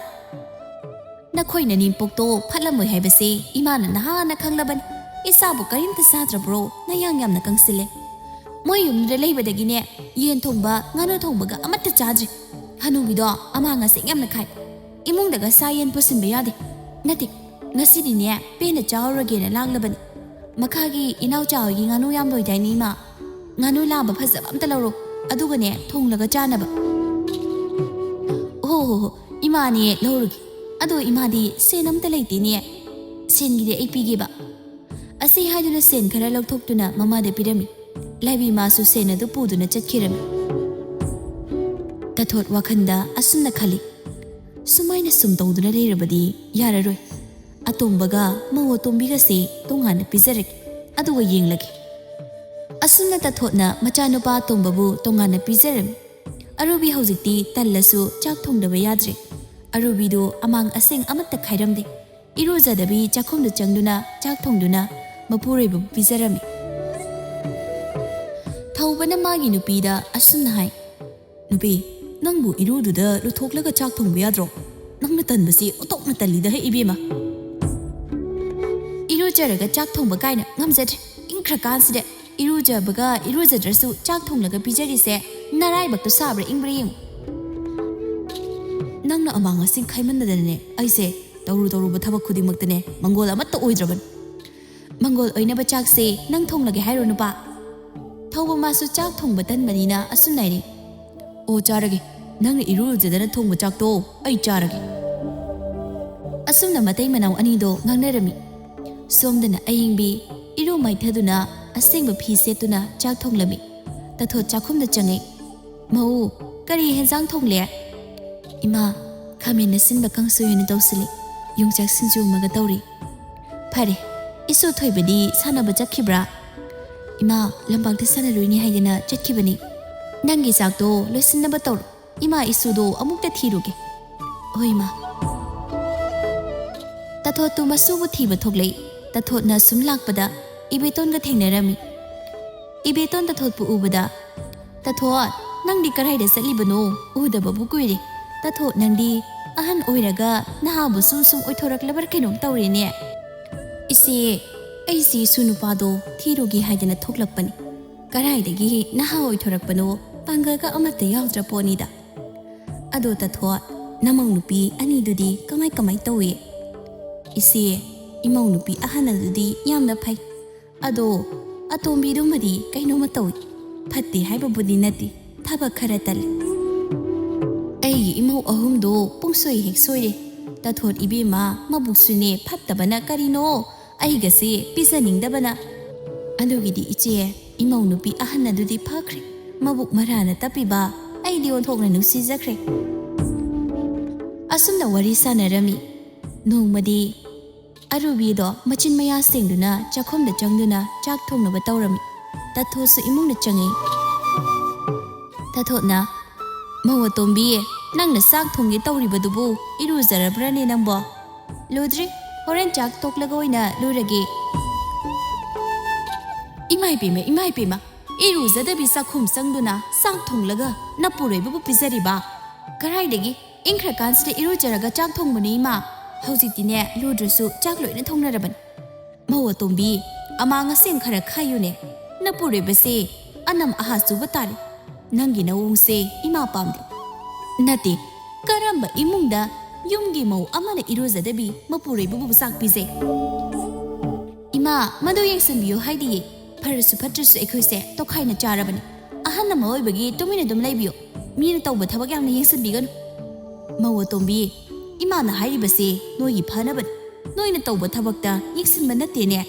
"ꯅꯈꯣꯏ ꯅꯅꯦꯝꯄꯣꯛꯇꯣ ꯐꯠꯂꯝꯃꯣꯏ ꯍꯥꯏꯕꯁꯦ ꯏꯃꯥꯅ ꯅꯍꯥꯟꯅ ꯈꯪꯂꯕꯅꯤ꯫ ꯏꯆꯥꯕꯨ ꯀꯔꯤꯝꯇ ꯆꯥꯗ꯭ꯔꯕ꯭ꯔꯣ? ꯅꯌꯥꯡ ꯌꯥꯝꯅ ꯀꯪꯁꯤꯜꯂꯦ꯫ ꯃꯣꯏ ꯌꯨꯝꯗ ꯂꯩꯕꯗꯒꯤꯅꯦ ꯌꯦꯟ ꯊꯣꯡꯕ, ꯉꯥꯅꯨ ꯊꯣꯡꯕꯒ ꯑꯃꯠꯇ ꯆꯥꯗ꯭ꯔꯤ꯫ ꯍꯅꯨꯕꯤꯗꯣ ꯑꯃꯥꯡ ꯑꯁꯦꯡ ꯌꯥꯝꯅ ꯈꯥꯏ꯫ ꯏꯃꯨꯡꯗꯒ ꯁꯥ ꯌꯦꯟ ꯄꯨꯁꯤꯟꯕ ꯌꯥꯗꯦ꯫ ꯅꯠꯇꯦ, ꯉꯁꯤꯗꯤꯅꯦ ꯄꯦꯟꯅ ꯆꯥꯍꯧꯔꯒꯦꯅ ꯂꯥꯡꯂꯕꯅꯤ꯫ ꯃꯈꯥꯒꯤ ꯏꯅꯥꯎꯆꯥ ꯍꯣꯏꯒꯤ ꯉꯥꯅꯨ ꯌꯥꯝ ꯂꯣꯏꯗꯥꯏꯅꯦ ꯏꯃꯥ? ꯉꯥꯅꯨ ꯂꯥꯕ ꯐꯖꯕ ꯑꯝꯇ ꯂꯧꯔꯣ, ꯑꯗꯨꯒꯅꯦ ꯊꯣꯡꯂꯒ ꯆꯥꯅꯕ꯫" "ꯍꯣ ꯍꯣ ꯍꯣ, ꯏꯃꯥꯅꯦ ꯂꯧꯔꯒꯦ꯫ ꯑꯗꯣ ꯏꯃꯥꯗꯤ ꯁꯦꯟ ꯑꯝꯇ ꯂꯩꯇꯦꯅꯦ꯫ ꯁꯦꯟꯒꯤꯗꯤ ꯑꯩ ꯄꯤꯒꯦꯕ꯫" ꯑꯁꯤ ꯍꯥꯏꯗꯨꯅ ꯁꯦꯟ ꯈꯔ ꯂꯧꯊꯣꯛꯇꯨꯅ ꯃꯃꯥꯗ ꯄꯤꯔꯝꯃꯤ꯫ ꯂꯥꯏꯕꯤ ꯃꯥꯁꯨ ꯁꯦꯟ ꯑꯗꯨ ꯄꯨꯗꯨꯅ ꯆꯠꯈꯤꯔꯝꯃꯤ꯫ ꯇꯥꯊꯣꯠ ꯋꯥꯈꯜꯗ ꯑꯁꯨꯝꯅ ꯈꯜꯂꯤ, "ꯁꯨꯃꯥꯏꯅ ꯁꯨꯝ ꯇꯧꯗꯨꯅ ꯂꯩꯔꯕꯗꯤ ꯌꯥꯔꯔꯣꯏ꯫ ꯑꯇꯣꯝꯕꯒ ꯃꯧ ꯑꯇꯣꯝꯕꯤꯒꯁꯦ ꯇꯣꯉꯥꯟꯅ ꯄꯤꯖꯔꯒꯦ, ꯑꯗꯨꯒ ꯌꯦꯡꯂꯒꯦ꯫" ꯑꯁꯨꯝꯅ ꯇꯥꯊꯣꯠꯅ ꯃꯆꯥꯅꯨꯄꯥ ꯑꯇꯣꯝꯕꯕꯨ ꯇꯣꯉꯥꯟꯅ ꯄꯤꯖꯔꯝꯃꯤ꯫ ꯑꯔꯨꯕꯤ ꯍꯧꯖꯤꯛꯇꯤ ꯇꯜꯂꯁꯨ ꯆꯥꯛ ꯊꯣꯡꯗꯕ ꯌꯥꯗ꯭ꯔꯦ꯫ ꯑꯔꯨꯕꯤꯗꯨ ꯑꯃꯥꯡ ꯑꯁꯦꯡ ꯑꯃꯠꯇ ꯈꯥꯏꯔꯝꯗꯦ꯫ ꯏꯔꯨꯖꯗꯕꯤ ꯆꯥꯛꯈꯨꯝꯗ ꯆꯪꯗꯨꯅ ꯆꯥꯛ ꯊꯣꯡꯗꯨꯅ ꯃꯄꯨꯔꯣꯏꯕꯕꯨ ꯄꯤꯖꯔꯝꯃꯤ꯫ ꯊꯧꯕꯅ ꯃꯥꯒꯤ ꯅꯨꯄꯤꯗ ꯑꯁꯨꯝꯅ ꯍꯥꯏ, "ꯅꯨꯄꯤ, ꯅꯪꯕꯨ ꯏꯔꯨꯗꯨꯗ ꯂꯨꯊꯣꯛꯂꯒ ꯆꯥꯛ ꯊꯣꯡꯕ ꯌꯥꯗ꯭ꯔꯣ? ꯅꯪꯅ ꯇꯟꯕꯁꯤ ꯑꯣꯟꯊꯣꯛꯅ ꯇꯜꯂꯤꯗ ꯍꯦ ꯏꯕꯦꯝꯃ꯫ ꯏꯔꯨꯖꯔꯒ ꯆꯥꯛ ꯊꯣꯡꯕ ꯀꯥꯏꯅ ꯉꯝꯖꯗ꯭ꯔꯦ꯫ ꯏꯪꯈ꯭ꯔꯀꯥꯟꯁꯤꯗ ꯏꯔꯨꯖꯕꯒ ꯏꯔꯨꯖꯗ꯭ꯔꯁꯨ ꯆꯥꯛ ꯊꯣꯡꯂꯒ ꯄꯤꯖꯔꯤꯁꯦ ꯅꯔꯥꯏꯕꯛꯇꯣ ꯁꯥꯕ꯭ꯔꯥ ꯏꯪꯕ꯭ꯔꯥ ꯌꯦꯡꯉꯨ꯫" "ꯅꯪꯅ ꯑꯃꯥꯡ ꯑꯁꯦꯡ ꯈꯥꯏꯃꯟꯗꯅꯅꯦ ꯑꯩꯁꯦ ꯇꯧꯔꯨ ꯇꯧꯔꯨꯕ ꯊꯕꯛ ꯈꯨꯗꯤꯡꯃꯛꯇꯅꯦ ꯃꯪꯒꯣꯜ ꯑꯃꯠꯇ ꯑꯣꯏꯗ꯭ꯔꯕꯅꯤ꯫ ꯃꯪꯒꯣꯜ ꯑꯣꯏꯅꯕ ꯆꯥꯛꯁꯦ ꯅꯪ ꯊꯣꯡꯂꯒꯦ ꯍꯥꯏꯔꯣ ꯅꯨꯄꯥ?" ꯊꯧꯕ ꯃꯥꯁꯨ ꯆꯥꯛ ꯊꯣꯡꯕ ꯇꯟꯕꯅꯤꯅ ꯑꯁꯨꯝꯅ ꯍꯥꯏꯔꯤ, "ꯑꯣ, ꯆꯥꯔꯒꯦ꯫ ꯅꯪꯅ ꯏꯔꯨ ꯂꯨꯖꯗꯅ ꯊꯣꯡꯕ ꯆꯥꯛꯇꯣ ꯑꯩ ꯆꯥꯔꯒꯦ꯫" ꯑꯁꯨꯝꯅ ꯃꯇꯩ ꯃꯅꯥꯎ ꯑꯅꯤꯗꯣ ꯉꯥꯡꯅꯔꯝꯃꯤ꯫ ꯁꯣꯝꯗꯅ ꯑꯌꯤꯡꯕꯤ ꯏꯔꯨ ꯃꯥꯏꯊꯗꯨꯅ ꯑꯁꯦꯡꯕ ꯐꯤ ꯁꯦꯠꯇꯨꯅ ꯆꯥꯛ ꯊꯣꯡꯂꯝꯃꯤ꯫ ꯇꯥꯊꯣꯠ ꯆꯥꯛꯈꯨꯝꯗ ꯆꯪꯉꯛꯏ꯫ "ꯃꯧ, ꯀꯔꯤ ꯍꯦꯟꯖꯥꯡ ꯊꯣꯡꯂꯦ?" "ꯏꯃꯥ, ꯈꯥꯃꯦꯟ ꯑꯁꯤꯟꯕ ꯀꯥꯡꯁꯣꯏ ꯑꯣꯏꯅ ꯇꯧꯁꯤꯜꯂꯤ꯫ ꯌꯣꯡꯆꯥꯛ ꯁꯤꯡꯖꯨ ꯑꯃꯒ ꯇꯧꯔꯤ꯫ ꯐꯔꯦ, ꯏꯁꯨ ꯊꯣꯏꯕꯗꯤ ꯁꯥꯟꯅꯕ ꯆꯠꯈꯤꯕ꯭ꯔꯥ?" "ꯏꯃꯥ, ꯂꯝꯄꯥꯛꯇ ꯁꯥꯟꯅꯔꯨꯏꯅꯦ ꯍꯥꯏꯗꯅ ꯆꯠꯈꯤꯕꯅꯤ꯫ ꯅꯪꯒꯤ ꯆꯥꯛꯇꯣ ꯂꯣꯏꯁꯤꯟꯅꯕ ꯇꯧꯔꯣ꯫ ꯏꯃꯥ, ꯏꯁꯨꯗꯣ ꯑꯃꯨꯛꯇ ꯊꯤꯔꯨꯒꯦ꯫" "ꯍꯣꯏ, ꯏꯃꯥ꯫" ꯇꯥꯊꯣꯠꯇꯨ ꯃꯁꯨꯕꯨ ꯊꯤꯕ ꯊꯣꯛꯂꯛꯏ꯫ ꯇꯥꯊꯣꯠꯅ ꯁꯨꯝ ꯂꯥꯛꯄꯗ ꯏꯕꯦꯇꯣꯟꯒ ꯊꯦꯡꯅꯔꯝꯃꯤ꯫ ꯏꯕꯦꯇꯣꯟ ꯇꯥꯊꯣꯠꯄꯨ ꯎꯕꯗ, "ꯇꯥꯊꯣꯠ, ꯅꯪꯗꯤ ꯀꯔꯥꯏꯗ ꯆꯠꯂꯤꯕꯅꯣ? ꯎꯗꯕꯕꯨ ꯀꯨꯏꯔꯦ꯫" "ꯇꯥꯊꯣꯠ, ꯅꯪꯗꯤ ꯑꯍꯟ ꯑꯣꯏꯔꯒ ꯅꯍꯥꯕꯨ ꯁꯨꯝ ꯁꯨꯝ ꯑꯣꯏꯊꯣꯔꯛꯂꯕ꯭ꯔꯥ ꯀꯩꯅꯣꯝ ꯇꯧꯔꯦꯅꯦ꯫" "ꯏꯆꯦ, ꯑꯩꯁꯤ ꯏꯁꯨ ꯅꯨꯄꯥꯗꯣ ꯊꯤꯔꯨꯒꯦ ꯍꯥꯏꯗꯅ ꯊꯣꯛꯂꯛꯄꯅꯤ꯫ ꯀꯔꯥꯏꯗꯒꯤ ꯅꯍꯥ ꯑꯣꯏꯊꯣꯔꯛꯄꯅꯣ? ꯄꯥꯡꯒꯜꯒ ꯑꯃꯠꯇ ꯌꯥꯎꯗ꯭ꯔ ꯄꯣꯠꯅꯤꯗ꯫ ꯑꯗꯣ ꯇꯥꯊꯣꯠ, ꯅꯃꯧ ꯅꯨꯄꯤ ꯑꯅꯤꯗꯨꯗꯤ ꯀꯃꯥꯏ ꯀꯃꯥꯏ ꯇꯧꯏ?" "ꯏꯆꯦ, ꯏꯃꯧ ꯅꯨꯄꯤ ꯑꯍꯟ ꯑꯗꯨꯗꯤ ꯌꯥꯝꯅ ꯐꯩ꯫ ꯑꯗꯣ ꯑꯇꯣꯝꯕꯤꯗꯨꯃꯗꯤ ꯀꯩꯅꯣꯝꯃ ꯇꯧꯏ꯫ ꯐꯠꯇꯦ ꯍꯥꯏꯕꯕꯨꯗꯤ ꯅꯠꯇꯦ, ꯊꯕꯛ ꯈꯔ ꯇꯜꯂꯤ꯫ ꯑꯩꯒꯤ ꯏꯃꯧ ꯑꯍꯨꯝꯗꯣ ꯄꯨꯡꯁꯣꯏ ꯍꯦꯛ ꯁꯣꯏꯔꯦ꯫ ꯇꯥꯊꯣꯠ ꯏꯕꯦꯝꯃ, ꯃꯕꯨꯛꯁꯨꯅꯦ ꯐꯠꯇꯕꯅ ꯀꯔꯤꯅꯣ, ꯑꯩꯒꯁꯦ ꯄꯤꯖꯅꯤꯡꯗꯕꯅ꯫ ꯑꯗꯨꯒꯤꯗꯤ ꯏꯆꯦ, ꯏꯃꯧ ꯅꯨꯄꯤ ꯑꯍꯟ ꯑꯗꯨꯗꯤ ꯐꯈ꯭ꯔꯦ꯫ ꯃꯕꯨꯛ ꯃꯔꯥꯅ ꯇꯞꯄꯤꯕ ꯑꯩꯗꯤ ꯑꯣꯟꯊꯣꯛꯅ ꯅꯨꯡꯁꯤꯖꯈ꯭ꯔꯦ꯫" ꯑꯁꯨꯝꯅ ꯋꯥꯔꯤ ꯁꯥꯟꯅꯔꯝꯃꯤ꯫ ꯅꯣꯡꯃꯗꯤ ꯑꯔꯨꯕꯤꯗꯣ ꯃꯆꯤꯟ ꯃꯌꯥ ꯁꯦꯡꯗꯨꯅ ꯆꯥꯛꯈꯨꯝꯗ ꯆꯪꯗꯨꯅ ꯆꯥꯛ ꯊꯣꯡꯅꯕ ꯇꯧꯔꯝꯃꯤ꯫ ꯇꯥꯊꯣꯠꯁꯨ ꯏꯃꯨꯡꯗ ꯆꯪꯉꯤ꯫ ꯇꯥꯊꯣꯠꯅ, "ꯃꯧ ꯑꯇꯣꯝꯕꯤ, ꯅꯪꯅ ꯆꯥꯛ ꯊꯣꯡꯒꯦ ꯇꯧꯔꯤꯕꯗꯨꯕꯨ ꯏꯔꯨꯖꯔꯕ꯭ꯔꯅꯦ ꯅꯪꯕꯣ?" "ꯂꯨꯗ꯭ꯔꯤ, ꯍꯣꯔꯦꯟ ꯆꯥꯛ ꯇꯣꯛꯂꯒ ꯑꯣꯏꯅ ꯂꯨꯔꯒꯦ꯫" "ꯏꯃꯥꯏ ꯄꯦꯝꯃ, ꯏꯃꯥꯏ ꯄꯦꯝꯃ, ꯏꯔꯨꯖꯗꯕꯤ ꯆꯥꯛꯈꯨꯝ ꯆꯪꯗꯨꯅ ꯆꯥꯛ ꯊꯣꯡꯂꯒ ꯅꯄꯨꯔꯣꯏꯕꯕꯨ ꯄꯤꯖꯔꯤꯕ? ꯀꯔꯥꯏꯗꯒꯤ ꯏꯪꯈ꯭ꯔꯀꯥꯟꯁꯤꯗ ꯏꯔꯨꯖꯔꯒ ꯆꯥꯛ ꯊꯣꯡꯕꯅꯤ ꯏꯃꯥ꯫ ꯍꯧꯖꯤꯛꯇꯤꯅꯦ, ꯂꯨꯗ꯭ꯔꯁꯨ ꯆꯥꯛ ꯂꯣꯏꯅ ꯊꯣꯡꯅꯔꯕꯅꯤ꯫" "ꯃꯧ ꯑꯇꯣꯝꯕꯤ, ꯑꯃꯥꯡ ꯑꯁꯦꯡ ꯈꯔ ꯈꯥꯏꯌꯨꯅꯦ꯫ ꯅꯄꯨꯔꯣꯏꯕꯁꯦ ꯑꯅꯝ ꯑꯍꯥ ꯆꯨꯕ ꯇꯥꯔꯦ꯫ ꯅꯪꯒꯤ ꯅꯑꯣꯡꯁꯦ ꯏꯃꯥ ꯄꯥꯝꯗꯦ꯫" "ꯅꯠꯇꯦ, ꯀꯔꯝꯕ ꯏꯃꯨꯡꯗ ꯌꯨꯝꯒꯤ ꯃꯧ ꯑꯃꯅ ꯏꯔꯨꯖꯗꯕꯤ ꯃꯄꯨꯔꯣꯏꯕꯕꯨ ꯆꯥꯛ ꯄꯤꯖꯩ?" "ꯏꯃꯥ, ꯃꯗꯨ ꯌꯦꯡꯁꯤꯟꯕꯤꯌꯨ ꯍꯥꯏꯗꯤꯌꯦ꯫ ꯐꯔꯁꯨ ꯐꯠꯇ꯭ꯔꯁꯨ ꯑꯩꯈꯣꯏꯁꯦ ꯇꯣꯈꯥꯏꯅ ꯆꯥꯔꯕꯅꯤ꯫ ꯑꯍꯟ ꯑꯃ ꯑꯣꯏꯕꯒꯤ ꯇꯨꯃꯤꯟꯅ ꯑꯗꯨꯝ ꯂꯩꯕꯤꯌꯨ꯫ ꯃꯤꯅ ꯇꯧꯕ ꯊꯕꯛ ꯌꯥꯝꯅ ꯌꯦꯡꯁꯤꯟꯕꯤꯒꯅꯨ꯫" "ꯃꯧ ꯑꯇꯣꯝꯕꯤ, ꯏꯃꯥꯅ ꯍꯥꯏꯔꯤꯕꯁꯦ ꯅꯣꯏꯒꯤ ꯐꯅꯕꯅꯤ꯫ ꯅꯣꯏꯅ ꯇꯧꯕ ꯊꯕꯛꯇ ꯌꯦꯡꯁꯤꯟꯕ ꯅꯠꯇꯦꯅꯦ꯫"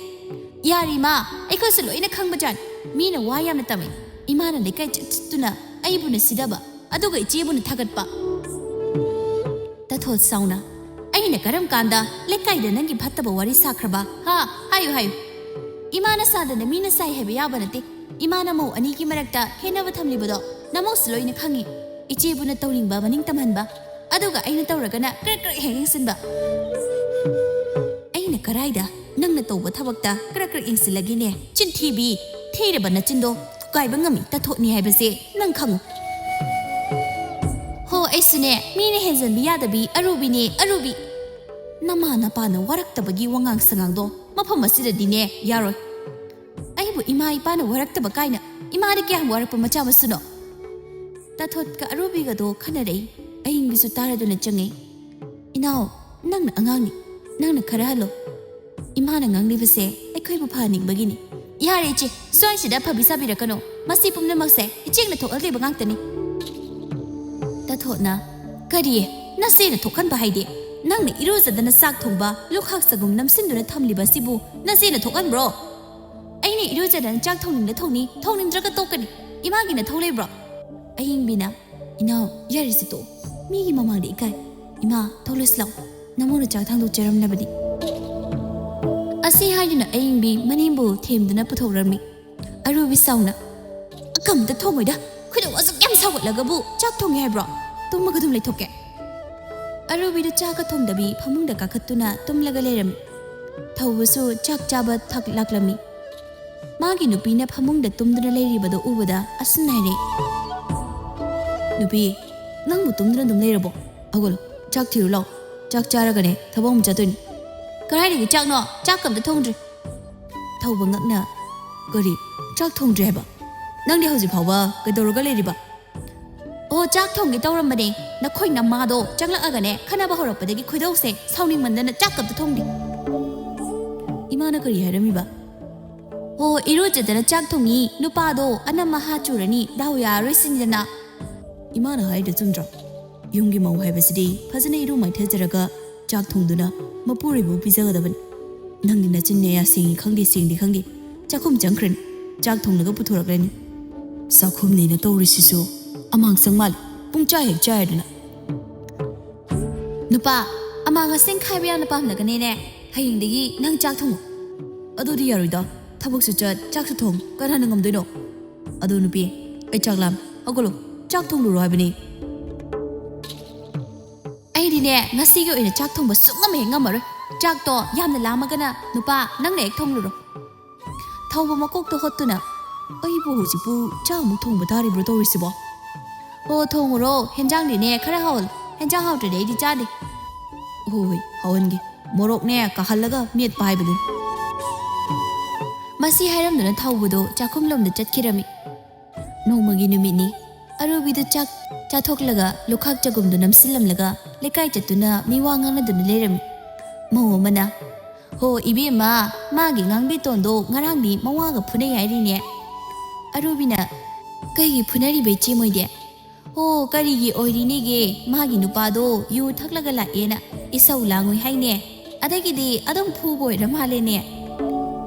"ꯌꯥꯔꯦ ꯏꯃꯥ, ꯑꯩꯈꯣꯏꯁꯨ ꯂꯣꯏꯅ ꯈꯪꯕꯖꯥꯠꯅꯤ꯫ ꯃꯤꯅ ꯋꯥ ꯌꯥꯝꯅ ꯇꯝꯃꯤ꯫ ꯏꯃꯥꯅ ꯂꯩꯀꯥꯏ ꯆꯠ ꯆꯠꯇꯨꯅ ꯑꯩꯕꯨꯅ ꯁꯤꯗꯕ, ꯑꯗꯨꯒ ꯏꯆꯦꯕꯨꯅ ꯊꯥꯒꯠꯄ꯫" ꯇꯥꯊꯣꯠ ꯁꯥꯎꯅ, "ꯑꯩꯅ ꯀꯔꯝ ꯀꯥꯟꯗ ꯂꯩꯀꯥꯏꯗ ꯅꯪꯒꯤ ꯐꯠꯇꯕ ꯋꯥꯔꯤ ꯁꯥꯈ꯭ꯔꯕ? ꯍꯥ? ꯍꯥꯏꯌꯨ, ꯍꯥꯏꯌꯨ꯫ ꯏꯃꯥꯅ ꯁꯥꯗꯅ ꯃꯤꯅ ꯁꯥꯏ ꯍꯥꯏꯕ ꯌꯥꯕ ꯅꯠꯇꯦ꯫ ꯏꯃꯥ ꯅꯃꯧ ꯑꯅꯤꯒꯤ ꯃꯔꯛꯇ ꯈꯦꯠꯅꯕ ꯊꯝꯂꯤꯕꯗꯣ ꯅꯃꯧꯁꯨ ꯂꯣꯏꯅ ꯈꯪꯉꯤ꯫ ꯏꯆꯦꯕꯨꯅ ꯇꯧꯅꯤꯡꯕ ꯃꯅꯤꯡ ꯇꯝꯍꯟꯕ, ꯑꯗꯨꯒ ꯑꯩꯅ ꯇꯧꯔꯒꯅ ꯀ꯭ꯔꯛ ꯀ꯭ꯔꯛ ꯍꯦꯛ ꯌꯦꯡꯁꯤꯟꯕ꯫ ꯑꯩꯅ ꯀꯔꯥꯏꯗ ꯅꯪꯅ ꯇꯧꯕ ꯊꯕꯛꯇ ꯀ꯭ꯔꯛ ꯀ꯭ꯔꯛ ꯌꯦꯡꯁꯤꯜꯂꯒꯦꯅꯦ? ꯆꯤꯟꯊꯤꯕꯤ, ꯊꯤꯔꯕ ꯅꯆꯤꯟꯗꯣ ꯊꯨꯒꯥꯏꯕ ꯉꯝꯃꯤ ꯇꯥꯊꯣꯠꯅꯤ ꯍꯥꯏꯕꯁꯦ ꯅꯪ ꯈꯪꯉꯨ꯫ ꯍꯣ, ꯑꯩꯁꯨꯅꯦ, ꯃꯤꯅ ꯍꯦꯟꯖꯟꯕꯤ ꯌꯥꯗꯕꯤ ꯑꯔꯨꯕꯤꯅꯦ, ꯑꯔꯨꯕꯤ꯫ ꯅꯃꯥ ꯅꯄꯥꯅ ꯋꯥꯔꯛꯇꯕꯒꯤ ꯋꯥꯉꯥꯡ ꯁꯉꯥꯡꯗꯣ ꯃꯐꯝ ꯑꯁꯤꯗꯗꯤꯅꯦ ꯌꯥꯔꯣꯏ꯫ ꯑꯩꯕꯨ ꯏꯃꯥ ꯏꯄꯥꯅ ꯋꯥꯔꯛꯇꯕ ꯀꯥꯏꯅ ꯏꯃꯥꯅ ꯀꯌꯥꯝ ꯋꯥꯔꯛꯄ ꯃꯆꯥ ꯃꯁꯨꯅꯣ?" ꯇꯥꯊꯣꯠꯀ ꯑꯔꯨꯕꯤꯒꯗꯣ ꯈꯟꯅꯔꯛꯏ꯫ ꯑꯌꯤꯡꯕꯤꯁꯨ ꯇꯥꯔꯗꯨꯅ ꯆꯪꯉꯛꯏ꯫ "ꯏꯅꯥꯎ, ꯅꯪꯅ ꯑꯉꯥꯡꯅꯤ, ꯅꯪꯅ ꯈꯔ ꯍꯜꯂꯣ꯫ ꯏꯃꯥꯅ ꯉꯥꯡꯂꯤꯕꯁꯦ ꯑꯩꯈꯣꯏꯕꯨ ꯐꯍꯟꯅꯤꯡꯕꯒꯤꯅꯤ꯫" "ꯌꯥꯔꯦ ꯏꯆꯦ, ꯁ꯭ꯋꯥꯏꯁꯤꯗ ꯑꯐꯕꯤ ꯁꯥꯕꯤꯔꯛꯀꯅꯣ꯫ ꯃꯁꯤ ꯄꯨꯝꯅꯃꯛꯁꯦ ꯏꯆꯦꯅ ꯊꯣꯛꯍꯜꯂꯤꯕ ꯉꯥꯛꯇꯅꯤ꯫" ꯇꯥꯊꯣꯠꯅ, "ꯀꯔꯤ? ꯅꯆꯦꯅ ꯊꯣꯛꯍꯟꯕ ꯍꯥꯏꯗꯤ? ꯅꯪꯅ ꯏꯔꯨꯖꯗꯅ ꯆꯥꯛ ꯊꯣꯡꯕ, ꯂꯨꯈꯥꯛ ꯆꯒꯨꯝ ꯅꯝꯁꯤꯟꯗꯨꯅ ꯊꯝꯂꯤꯕ ꯑꯁꯤꯕꯨ ꯅꯆꯦꯅ ꯊꯣꯛꯍꯟꯕ꯭ꯔꯣ?" "ꯑꯩꯅ ꯏꯔꯨꯖꯗꯅ ꯆꯥꯛ ꯊꯣꯡꯅꯤꯡꯗ ꯊꯣꯡꯅꯤ, ꯊꯣꯡꯅꯤꯡꯗ꯭ꯔꯒ ꯇꯣꯛꯀꯅꯤ꯫ ꯏꯃꯥꯒꯤ ꯅꯊꯧ ꯂꯩꯕ꯭ꯔꯣ?" ꯑꯌꯤꯡꯕꯤꯅ, "ꯏꯅꯥꯎ, ꯌꯥꯔꯦꯁꯦ ꯇꯣꯛꯑꯣ꯫ ꯃꯤꯒꯤ ꯃꯃꯥꯡꯗ ꯏꯀꯥꯏ꯫ ꯏꯃꯥ, ꯊꯣꯛꯂꯁꯤ ꯂꯥꯛꯑꯣ꯫ ꯅꯃꯧꯅ ꯆꯥꯛ ꯊꯥꯡꯗꯣꯛꯆꯔꯝꯂꯕꯅꯤ꯫" ꯑꯁꯤ ꯍꯥꯏꯗꯨꯅ ꯑꯌꯤꯡꯕꯤ ꯃꯅꯦꯝꯕꯨ ꯊꯦꯝꯗꯨꯅ ꯄꯨꯊꯣꯛꯔꯝꯃꯤ꯫ ꯑꯔꯨꯕꯤ ꯁꯥꯎꯅ, "ꯑꯀꯝꯇ ꯊꯣꯡꯉꯣꯏꯗ, ꯈꯣꯏꯗꯧ ꯑꯁꯨꯛ ꯌꯥꯝ ꯁꯥꯎꯒꯠꯂꯒꯕꯨ ꯆꯥꯛ ꯊꯣꯡꯉꯦ ꯍꯥꯏꯕ꯭ꯔꯣ? ꯇꯨꯝꯃꯒ ꯑꯗꯨꯝ ꯂꯩꯊꯣꯛꯀꯦ꯫" ꯑꯔꯨꯕꯤꯗꯨ ꯆꯥꯛꯀ ꯊꯣꯡꯗꯕꯤ ꯐꯃꯨꯡꯗ ꯀꯥꯈꯠꯇꯨꯅ ꯇꯨꯝꯂꯒ ꯂꯩꯔꯝꯃꯤ꯫ ꯊꯧꯕꯁꯨ ꯆꯥꯛ ꯆꯥꯕ ꯊꯛ ꯂꯥꯛꯂꯝꯃꯤ꯫ ꯃꯥꯒꯤ ꯅꯨꯄꯤꯅ ꯐꯃꯨꯡꯗ ꯇꯨꯝꯗꯨꯅ ꯂꯩꯔꯤꯕꯗꯨ ꯎꯕꯗ ꯑꯁꯨꯝꯅ ꯍꯥꯏꯔꯛꯏ, "ꯅꯨꯄꯤ, ꯅꯪꯕꯨ ꯇꯨꯝꯗꯨꯅ ꯑꯗꯨꯝ ꯂꯩꯔꯕꯣ? ꯍꯧꯒꯠꯂꯣ, ꯆꯥꯛ ꯊꯤꯔꯨ ꯂꯥꯛꯑꯣ꯫ ꯆꯥꯛ ꯆꯥꯔꯒꯅꯦ ꯊꯕꯛ ꯑꯃꯨꯛ ꯆꯠꯇꯣꯏꯅꯤ꯫" "ꯀꯗꯥꯏꯗꯒꯤ ꯆꯥꯛꯅꯣ? ꯆꯥꯛꯀ ꯑꯝꯇ ꯊꯣꯡꯗ꯭ꯔꯤ꯫" ꯊꯧꯕ ꯉꯛꯅ, "ꯀꯔꯤ? ꯆꯥꯛ ꯊꯣꯡꯗ꯭ꯔꯤ ꯍꯥꯏꯕ? ꯅꯪꯗꯤ ꯍꯧꯖꯤꯛ ꯐꯥꯎꯕ ꯀꯩꯗꯧꯔꯒ ꯂꯩꯔꯤꯕ?" "ꯑꯣ, ꯆꯥꯛ ꯊꯣꯡꯒꯦ ꯇꯧꯔꯝꯕꯅꯦ꯫ ꯅꯈꯣꯏ ꯅꯃꯥꯗꯣ ꯆꯪꯂꯛꯑꯒꯅꯦ ꯈꯟꯅꯕ ꯍꯧꯔꯛꯄꯗꯒꯤ ꯈꯣꯏꯗꯧꯁꯦ ꯁꯥꯎꯅꯤꯡꯃꯟꯗꯅ ꯆꯥꯛꯀ ꯑꯝꯇ ꯊꯣꯡꯗꯦ꯫" "ꯏꯃꯥꯅ ꯀꯔꯤ ꯍꯥꯏꯔꯝꯃꯤꯕ?" "ꯑꯣ, ꯏꯔꯨꯖꯗꯅ ꯆꯥꯛ ꯊꯣꯡꯉꯤ꯫ ꯅꯨꯄꯥꯗꯣ ꯑꯅꯝ ꯑꯍꯥ ꯆꯨꯔꯅꯤ, ꯗꯥꯎ ꯌꯥꯔꯔꯣꯏ ꯁꯤꯅꯤꯗꯅ꯫" "ꯏꯃꯥꯅ ꯍꯥꯏꯔꯤꯗꯣ ꯆꯨꯝꯗ꯭ꯔꯣ? ꯌꯨꯝꯒꯤ ꯃꯧ ꯍꯥꯏꯕꯁꯤꯗꯤ ꯐꯖꯅ ꯏꯔꯨ ꯃꯥꯏꯊꯖꯔꯒ ꯆꯥꯛ ꯊꯣꯡꯗꯨꯅ ꯃꯄꯨꯔꯣꯏꯕꯕꯨ ꯄꯤꯖꯒꯗꯕꯅꯤ꯫ ꯅꯪꯗꯤ ꯅꯆꯤꯟ ꯅꯌꯥ ꯁꯦꯡꯉꯤ ꯈꯪꯗꯦ, ꯁꯦꯡꯗꯦ ꯈꯪꯗꯦ, ꯆꯥꯛꯈꯨꯝ ꯆꯪꯈ꯭ꯔꯅꯤ, ꯆꯥꯛ ꯊꯣꯡꯂꯒ ꯄꯨꯊꯣꯔꯛꯂꯅꯤ꯫ ꯆꯥꯛꯈꯨꯝꯅꯦꯅ ꯇꯧꯔꯤꯁꯤꯁꯨ ꯑꯃꯥꯡ ꯆꯪ ꯃꯥꯜꯂꯦ, ꯄꯨꯡꯆꯥ ꯍꯦꯛ ꯆꯥꯏꯗꯅ꯫" ꯅꯨꯄꯥ, ꯑꯃꯥꯡ ꯑꯁꯦꯡ ꯈꯥꯏꯕ ꯌꯥꯝꯅ ꯄꯥꯝꯂꯒꯅꯦꯅꯦ, ꯍꯌꯦꯡꯗꯒꯤ ꯅꯪ ꯆꯥꯛ ꯊꯣꯡꯉꯨ꯫ ꯑꯗꯨꯗꯤ ꯌꯥꯔꯣꯏꯗ, ꯊꯕꯛꯁꯨ ꯆꯠ, ꯆꯥꯛꯁꯨ ꯊꯣꯡ, ꯀꯅꯥꯅ ꯉꯝꯗꯣꯏꯅꯣ? ꯑꯗꯣ ꯅꯨꯄꯤ, ꯑꯩ ꯆꯥꯛ ꯂꯥꯝ, ꯍꯧꯒꯠꯂꯣ, ꯆꯥꯛ ꯊꯣꯡꯂꯨꯔꯣ ꯍꯥꯏꯕꯅꯤ꯫ ꯑꯩꯗꯤꯅꯦ, ꯉꯁꯤꯒꯤ ꯑꯣꯏꯅ ꯆꯥꯛ ꯊꯣꯡꯕ ꯁꯨꯡꯉꯝ ꯍꯦꯛ ꯉꯝꯃꯔꯣꯏ꯫ ꯆꯥꯛꯇꯣ ꯌꯥꯝꯅ ꯂꯥꯝꯃꯒꯅ ꯅꯨꯄꯥ, ꯅꯪꯅ ꯍꯦꯛ ꯊꯣꯡꯂꯨꯔꯣ꯫ ꯊꯧꯕ ꯃꯀꯣꯛꯇ ꯍꯣꯠꯇꯨꯅ, ꯑꯩꯕꯨ ꯍꯧꯖꯤꯛꯄꯨ ꯆꯥꯛ ꯑꯃꯨꯛ ꯊꯣꯡꯕ ꯇꯥꯔꯤꯕ꯭ꯔꯣ ꯇꯧꯔꯤꯁꯤꯕꯣ? ꯍꯣ, ꯊꯣꯡꯉꯨꯔꯣ, ꯍꯦꯟꯖꯥꯡꯗꯤꯅꯦ ꯈꯔ ꯍꯥꯎꯍꯜꯂꯨ, ꯍꯦꯟꯖꯥꯡ ꯍꯥꯎꯇ꯭ꯔꯗꯤ ꯑꯩꯗꯤ ꯆꯥꯗꯦ꯫ ꯍꯣꯏ, ꯍꯣꯏ, ꯍꯥꯎꯍꯟꯒꯦ, ꯃꯣꯔꯣꯛꯅꯦ ꯀꯥꯍꯜꯂꯒ ꯃꯦꯠꯄ ꯍꯥꯏꯕꯗꯨꯅꯤ꯫ ꯃꯁꯤ ꯍꯥꯏꯔꯝꯗꯨꯅ ꯊꯧꯕꯗꯣ ꯆꯥꯛꯈꯨꯝꯂꯣꯝꯗ ꯆꯠꯈꯤꯔꯝꯃꯤ꯫ ꯅꯣꯡꯃꯒꯤ ꯅꯨꯃꯤꯠꯅꯤ꯫ ꯑꯔꯨꯕꯤꯗꯨ ꯆꯥꯛ ꯆꯥꯊꯣꯛꯂꯒ ꯂꯨꯈꯥꯛ ꯆꯒꯨꯝꯗꯨ ꯅꯝꯁꯤꯜꯂꯝꯂꯒ ꯂꯩꯀꯥꯏ ꯆꯠꯇꯨꯅ ꯃꯤꯋꯥ ꯉꯥꯡꯅꯗꯨꯅ ꯂꯩꯔꯝꯃꯤ꯫ ꯃꯧ ꯑꯃꯅ, "ꯍꯣ ꯏꯕꯦꯝꯃ, ꯃꯥꯒꯤ ꯉꯥꯡꯕꯤꯇꯣꯟꯗꯣ ꯉꯔꯥꯡꯗꯤ ꯃꯋꯥꯒ ꯐꯨꯅꯩ ꯍꯥꯏꯔꯤꯅꯦ?" ꯑꯔꯨꯕꯤꯅ, "ꯀꯩꯒꯤ ꯐꯨꯅꯔꯤꯕ ꯏꯆꯦ ꯃꯣꯏꯗꯤ?" "ꯍꯣ, ꯀꯔꯤꯒꯤ ꯑꯣꯏꯔꯤꯅꯦꯒꯦ? ꯃꯥꯒꯤ ꯅꯨꯄꯥꯗꯣ ꯌꯨ ꯊꯛꯂꯒ ꯂꯥꯛꯑꯦꯅ ꯏꯁꯧ ꯂꯥꯡꯉꯨꯏ ꯍꯥꯏꯅꯦ꯫ ꯑꯗꯒꯤꯗꯤ ꯑꯗꯨꯝ ꯐꯨꯕ ꯑꯣꯏꯔ ꯃꯥꯜꯂꯦꯅꯦ꯫"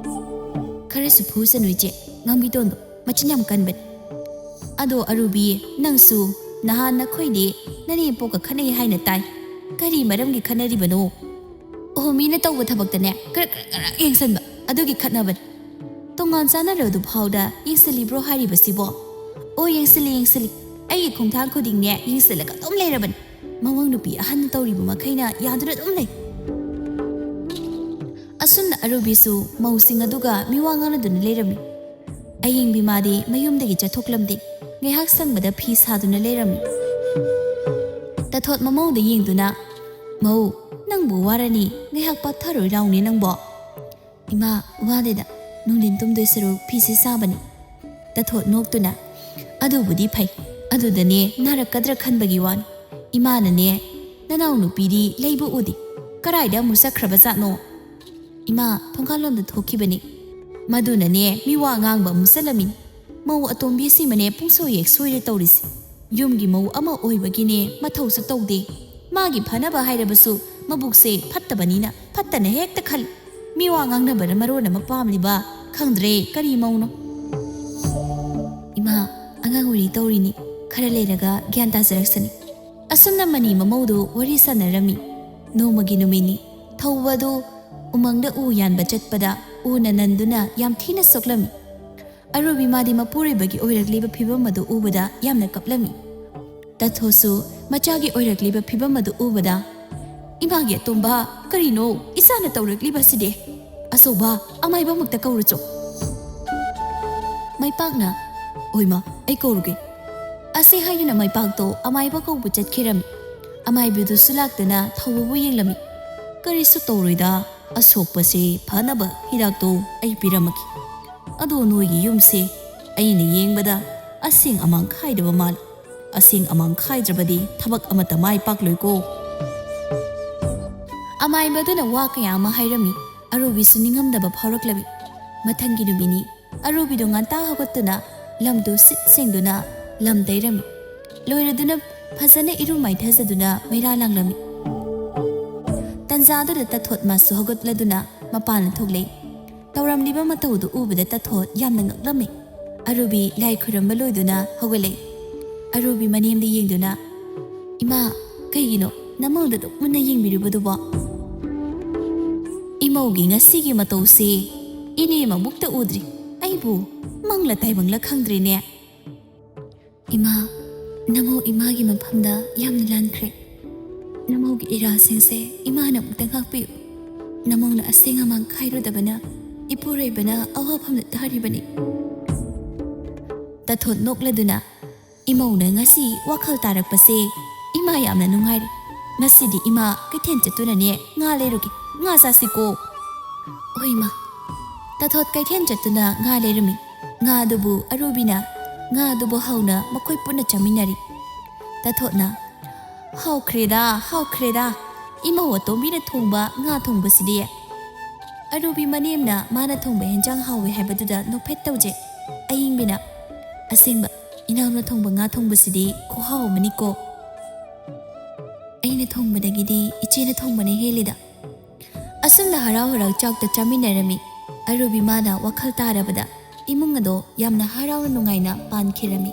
"ꯈꯔꯁꯨ ꯐꯨꯁꯅꯨ ꯏꯆꯦ, ꯉꯥꯡꯕꯤꯇꯣꯟꯗꯣ ꯃꯆꯤꯟ ꯌꯥꯝ ꯀꯟꯕꯅꯤ꯫ ꯑꯗꯣ ꯑꯔꯨꯕꯤ, ꯅꯪꯁꯨ ꯅꯍꯥꯟ ꯅꯈꯣꯏꯗꯤ ꯅꯅꯦꯝꯄꯣꯛꯀ ꯈꯠꯅꯩ ꯍꯥꯏꯅ ꯇꯥꯏ꯫ ꯀꯔꯤ ꯃꯔꯝꯒꯤ ꯈꯠꯅꯔꯤꯕꯅꯣ?" "ꯑꯣꯍꯣ, ꯃꯤꯅ ꯇꯧꯕ ꯊꯕꯛꯇꯅꯦ ꯀꯔꯛ ꯀꯔꯛ ꯀꯔꯛ ꯌꯦꯡꯁꯟꯕ, ꯑꯗꯨꯒꯤ ꯈꯠꯅꯕꯅꯤ꯫" "ꯇꯣꯉꯥꯟ ꯆꯥꯟꯅꯔꯗꯨ ꯐꯥꯎꯗ ꯌꯦꯡꯁꯤꯜꯂꯤꯕ꯭ꯔꯣ ꯍꯥꯏꯔꯤꯕꯁꯤꯕꯣ?" "ꯑꯣ, ꯌꯦꯡꯁꯤꯜꯂꯤ, ꯌꯦꯡꯁꯤꯜꯂꯤ꯫ ꯑꯩꯒꯤ ꯈꯣꯡꯊꯥꯡ ꯈꯨꯗꯤꯡꯅꯦ ꯌꯦꯡꯁꯤꯜꯂꯒ ꯑꯗꯨꯝ ꯂꯩꯔꯕꯅꯤ꯫ ꯃꯋꯥꯡ ꯅꯨꯄꯤ ꯑꯍꯟꯅ ꯇꯧꯔꯤꯕ ꯃꯈꯩꯅ ꯌꯥꯗꯨꯅ ꯑꯗꯨꯝ ꯂꯩ꯫" ꯑꯁꯨꯝꯅ ꯑꯔꯨꯕꯤꯁꯨ ꯃꯧꯁꯤꯡ ꯑꯗꯨꯒ ꯃꯤꯋꯥ ꯉꯥꯡꯅꯗꯨꯅ ꯂꯩꯔꯝꯃꯤ꯫ ꯑꯌꯤꯡꯕꯤ ꯃꯥꯗꯤ ꯃꯌꯨꯝꯗꯒꯤ ꯆꯠꯊꯣꯛꯂꯝꯗꯦ꯫ ꯉꯥꯏꯍꯥꯛ ꯁꯪꯕꯗ ꯐꯤ ꯁꯥꯗꯨꯅ ꯂꯩꯔꯝꯃꯤ꯫ ꯇꯊꯣꯠ ꯃꯃꯧꯗ ꯌꯦꯡꯗꯨꯅ, "ꯃꯧ, ꯅꯪꯕꯨ ꯋꯥꯔꯅꯤ, ꯉꯥꯏꯍꯥꯛ ꯄꯥꯊꯔꯣꯏ ꯂꯥꯎꯅꯦ ꯅꯪꯕꯣ?" "ꯏꯃꯥ, ꯋꯥꯗꯦꯗ, ꯅꯨꯡꯊꯤꯟ ꯇꯨꯝꯗꯣꯏ ꯁꯔꯨꯛ ꯐꯤꯁꯦ ꯁꯥꯕꯅꯤ꯫" ꯇꯊꯣꯠ ꯅꯣꯛꯇꯨꯅ, "ꯑꯗꯨꯕꯨꯗꯤ ꯐꯩ, ꯑꯗꯨꯗꯅꯦ ꯅꯥꯔꯛꯀꯗ꯭ꯔꯥ ꯈꯟꯕꯒꯤ ꯋꯥꯅꯤ꯫ ꯏꯃꯥꯅꯅꯦ, ꯅꯅꯥꯎ ꯅꯨꯄꯤꯗꯤ ꯂꯩꯕ ꯎꯗꯦ, ꯀꯔꯥꯏꯗ ꯑꯃꯨꯛ ꯆꯠꯈ꯭ꯔꯕ ꯖꯥꯠꯅꯣ?" ꯏꯃꯥ ꯊꯣꯡꯒꯥꯜꯂꯣꯝꯗ ꯊꯣꯛꯈꯤꯕꯅꯤ꯫ ꯃꯗꯨꯅꯅꯦ ꯃꯤꯋꯥ ꯉꯥꯡꯕ ꯑꯃꯨꯛ ꯆꯠꯂꯝꯃꯤꯅꯤ꯫ ꯃꯧ ꯑꯇꯣꯝꯕꯤꯁꯤꯃꯅꯦ ꯄꯨꯡꯁꯣꯏ ꯍꯦꯛ ꯁꯣꯏꯔꯦ ꯇꯧꯔꯤꯁꯦ꯫ ꯌꯨꯝꯒꯤ ꯃꯧ ꯑꯃ ꯑꯣꯏꯕꯒꯤꯅꯦ ꯃꯊꯧꯁꯨ ꯇꯧꯗꯦ꯫ ꯃꯥꯒꯤ ꯐꯅꯕ ꯍꯥꯏꯔꯕꯁꯨ ꯃꯕꯨꯛꯁꯦ ꯐꯠꯇꯕꯅꯤꯅ ꯐꯠꯇꯅ ꯍꯦꯛꯇ ꯈꯜꯂꯤ꯫ ꯃꯤꯋꯥ ꯉꯥꯡꯅꯕꯅ ꯃꯔꯣꯟ ꯑꯃ ꯄꯥꯝꯂꯤꯕ, ꯈꯪꯗ꯭ꯔꯦ ꯀꯔꯤ ꯃꯧꯅꯣ꯫ ꯏꯃꯥ, ꯑꯉꯥꯡ ꯑꯣꯏꯔꯤ ꯇꯧꯔꯤꯅꯤ, ꯈꯔ ꯂꯩꯔꯒ ꯒ꯭ꯌꯥꯟ ꯇꯥꯖꯔꯛꯁꯅꯤ꯫ ꯑꯁꯨꯝꯅ ꯃꯅꯤ ꯃꯃꯧꯗꯨ ꯋꯥꯔꯤ ꯁꯥꯟꯅꯔꯝꯃꯤ꯫ ꯅꯣꯡꯃꯒꯤ ꯅꯨꯃꯤꯠꯅꯤ꯫ ꯊꯧꯕ ꯑꯗꯨ ꯎꯃꯪꯗ ꯎ ꯌꯥꯟꯕ ꯆꯠꯄꯗ ꯎꯅ ꯅꯟꯗꯨꯅ ꯌꯥꯝ ꯊꯤꯅ ꯁꯣꯛꯂꯝꯃꯤ꯫ ꯑꯔꯨꯕꯤ ꯃꯥꯗꯤ ꯃꯄꯨꯔꯣꯏꯕꯒꯤ ꯑꯣꯏꯔꯛꯂꯤꯕ ꯐꯤꯕꯝ ꯑꯗꯨ ꯎꯕꯗ ꯌꯥꯝꯅ ꯀꯞꯂꯝꯃꯤ꯫ ꯇꯥꯊꯣꯠꯁꯨ ꯃꯆꯥꯒꯤ ꯑꯣꯏꯔꯛꯂꯤꯕ ꯐꯤꯕꯝ ꯑꯗꯨ ꯎꯕꯗ, "ꯏꯃꯥꯒꯤ ꯑꯇꯣꯝꯕ, ꯀꯔꯤꯅꯣ? ꯏꯆꯥꯅ ꯇꯧꯔꯛꯂꯤꯕꯁꯤꯗꯤ? ꯑꯆꯧꯕ, ꯑꯃꯥꯏꯕꯃꯛꯇ ꯀꯧꯔꯨꯆꯣ꯫" ꯃꯥꯏꯄꯥꯛꯅ, "ꯍꯣꯏ ꯃꯥ, ꯑꯩ ꯀꯧꯔꯨꯒꯦ꯫" ꯑꯁꯤ ꯍꯥꯏꯗꯨꯅ ꯃꯥꯏꯄꯥꯛꯇꯣ ꯑꯃꯥꯏꯕ ꯀꯧꯕ ꯆꯠꯈꯤꯔꯝꯃꯤ꯫ ꯑꯃꯥꯏꯕꯗꯨꯁꯨ ꯂꯥꯛꯇꯨꯅ ꯊꯧꯕꯕꯨ ꯌꯦꯡꯂꯝꯃꯤ꯫ "ꯀꯔꯤꯁꯨ ꯇꯧꯔꯣꯏꯗ, ꯑꯁꯣꯛꯄꯁꯦ ꯐꯅꯕ ꯍꯤꯗꯥꯛꯇꯣ ꯑꯩ ꯄꯤꯔꯝꯃꯒꯦ꯫ ꯑꯗꯣ ꯅꯣꯏꯒꯤ ꯌꯨꯝꯁꯦ ꯑꯩꯅ ꯌꯦꯡꯕꯗ ꯑꯁꯦꯡ ꯑꯃꯥꯡ ꯈꯥꯏꯗꯕ ꯃꯥꯜꯂꯤ꯫ ꯑꯁꯦꯡ ꯑꯃꯥꯡ ꯈꯥꯏꯗ꯭ꯔꯕꯗꯤ ꯊꯕꯛ ꯑꯃꯠꯇ ꯃꯥꯏ ꯄꯥꯛꯂꯣꯏꯀꯣ꯫" ꯑꯃꯥꯏꯕꯗꯨꯅ ꯋꯥ ꯀꯌꯥ ꯑꯃ ꯍꯥꯏꯔꯝꯃꯤ꯫ ꯑꯔꯨꯕꯤꯁꯨ ꯅꯤꯡꯉꯝꯗꯕ ꯐꯥꯎꯔꯛꯂꯝꯃꯤ꯫ ꯃꯊꯪꯒꯤ ꯅꯨꯃꯤꯠꯅꯤ꯫ ꯑꯔꯨꯕꯤꯗꯨ ꯉꯟꯇꯥ ꯍꯧꯒꯠꯇꯨꯅ ꯂꯝꯗꯨ ꯁꯤꯠ ꯁꯦꯡꯗꯨꯅ ꯂꯝ ꯇꯩꯔꯝꯃꯤ꯫ ꯂꯣꯏꯔꯗꯨꯅ ꯐꯖꯅ ꯏꯔꯨ ꯃꯥꯏꯊꯖꯗꯨꯅ ꯃꯩꯔꯥ ꯂꯥꯡꯂꯝꯃꯤ꯫ ꯇꯟꯖꯥꯗꯨꯗ ꯇꯥꯊꯣꯠ ꯃꯥꯁꯨ ꯍꯧꯒꯠꯂꯗꯨꯅ ꯃꯄꯥꯟꯗ ꯊꯣꯛꯂꯛꯏ꯫ ꯇꯧꯔꯝꯂꯤꯕ ꯃꯇꯧꯗꯨ ꯎꯕꯗ ꯇꯥꯊꯣꯠ ꯌꯥꯝꯅ ꯉꯛꯂꯝꯃꯤ꯫ ꯑꯔꯨꯕꯤ ꯂꯥꯏ ꯈꯨꯔꯝꯕ ꯂꯣꯏꯗꯨꯅ ꯍꯧꯒꯠꯂꯛꯏ꯫ ꯑꯔꯨꯕꯤ ꯃꯅꯦꯝꯗ ꯌꯦꯡꯗꯨꯅ, "ꯏꯃꯥ, ꯀꯩꯒꯤꯅꯣ ꯅꯃꯧꯗ ꯑꯗꯨꯛ ꯃꯨꯟꯅ ꯌꯦꯡꯕꯤꯔꯤꯕꯗꯨꯕꯣ? ꯏꯃꯧꯒꯤ ꯉꯁꯤꯒꯤ ꯃꯇꯧꯁꯦ ꯏꯅꯦ ꯃꯕꯨꯛꯇ ꯎꯗ꯭ꯔꯤ꯫ ꯑꯩꯕꯨ ꯃꯪꯂ ꯇꯥꯏꯕꯪꯂ ꯈꯪꯗ꯭ꯔꯦꯅꯦ꯫" "ꯏꯃꯥ, ꯅꯃꯧ ꯏꯃꯥꯒꯤ ꯃꯐꯝꯗ ꯌꯥꯝꯅ ꯂꯥꯟꯈ꯭ꯔꯦ꯫ ꯅꯃꯧꯒꯤ ꯏꯔꯥꯁꯤꯡꯁꯦ ꯏꯃꯥꯅ ꯑꯃꯨꯛꯇ ꯉꯥꯛꯄꯤꯌꯨ꯫ ꯅꯃꯧꯅ ꯑꯁꯦꯡ ꯑꯃꯥꯡ ꯈꯥꯏꯔꯨꯗꯕꯅ ꯏꯄꯨꯔꯣꯏꯕꯅ ꯑꯋꯥꯐꯝꯗ ꯇꯥꯔꯤꯕꯅꯤ꯫" ꯇꯥꯊꯣꯠ ꯅꯣꯛꯂꯗꯨꯅ, "ꯏꯃꯧꯅ ꯉꯁꯤ ꯋꯥꯈꯜ ꯇꯥꯔꯛꯄꯁꯦ ꯏꯃꯥ ꯌꯥꯝꯅ ꯅꯨꯡꯉꯥꯏꯔꯦ꯫ ꯉꯁꯤꯗꯤ ꯏꯃꯥ ꯀꯩꯊꯦꯜ ꯆꯠꯇꯨꯅꯅꯦ ꯉꯥ ꯂꯩꯔꯨꯒꯦ꯫ ꯉꯥ ꯆꯥꯁꯤꯀꯣ꯫" "ꯍꯣꯏ ꯏꯃꯥ꯫" ꯇꯥꯊꯣꯠ ꯀꯩꯊꯦꯜ ꯆꯠꯇꯨꯅ ꯉꯥ ꯂꯩꯔꯝꯃꯤ꯫ ꯉꯥ ꯑꯗꯨꯕꯨ ꯑꯔꯨꯕꯤꯅ ꯉꯥ ꯑꯗꯨꯕꯨ ꯍꯥꯎꯅ ꯃꯈꯣꯏ ꯄꯨꯟꯅ ꯆꯥꯃꯤꯟꯅꯔꯤ꯫ ꯇꯥꯊꯣꯠꯅ, "ꯍꯥꯎꯈ꯭ꯔꯦꯗ, ꯍꯥꯎꯈ꯭ꯔꯦꯗ, ꯏꯃꯧ ꯑꯇꯣꯝꯕꯤꯅ ꯊꯣꯡꯕ ꯉꯥ ꯊꯣꯡꯕꯁꯤꯗꯤ꯫" ꯑꯔꯨꯕꯤ ꯃꯅꯦꯝꯅ ꯃꯥꯅ ꯊꯣꯡꯕ ꯍꯦꯟꯖꯥꯡ ꯍꯥꯎꯋꯦ ꯍꯥꯏꯕꯗꯨꯗ ꯅꯣꯛꯐꯦꯠ ꯇꯧꯖꯩ꯫ ꯑꯌꯤꯡꯕꯤꯅ, "ꯑꯁꯦꯡꯕ, ꯏꯅꯥꯎꯅ ꯊꯣꯡꯕ ꯉꯥ ꯊꯣꯡꯕꯁꯤꯗꯤ ꯈꯨꯍꯥꯎ ꯑꯃꯅꯤꯀꯣ꯫ ꯑꯩꯅ ꯊꯣꯡꯕꯗꯒꯤꯗꯤ ꯏꯆꯦꯅ ꯊꯣꯡꯕꯅ ꯍꯦꯜꯂꯤꯗ꯫" ꯑꯁꯨꯝꯅ ꯍꯔꯥꯎ ꯍꯔꯥꯎ ꯆꯥꯛꯇ ꯆꯥꯃꯤꯟꯅꯔꯝꯃꯤ꯫ ꯑꯔꯨꯕꯤ ꯃꯥꯅ ꯋꯥꯈꯜ ꯇꯥꯔꯕꯗ ꯏꯃꯨꯡ ꯑꯗꯣ ꯌꯥꯝꯅ ꯍꯔꯥꯎꯅ ꯅꯨꯡꯉꯥꯏꯅ ꯄꯥꯟꯈꯤꯔꯝꯃꯤ꯫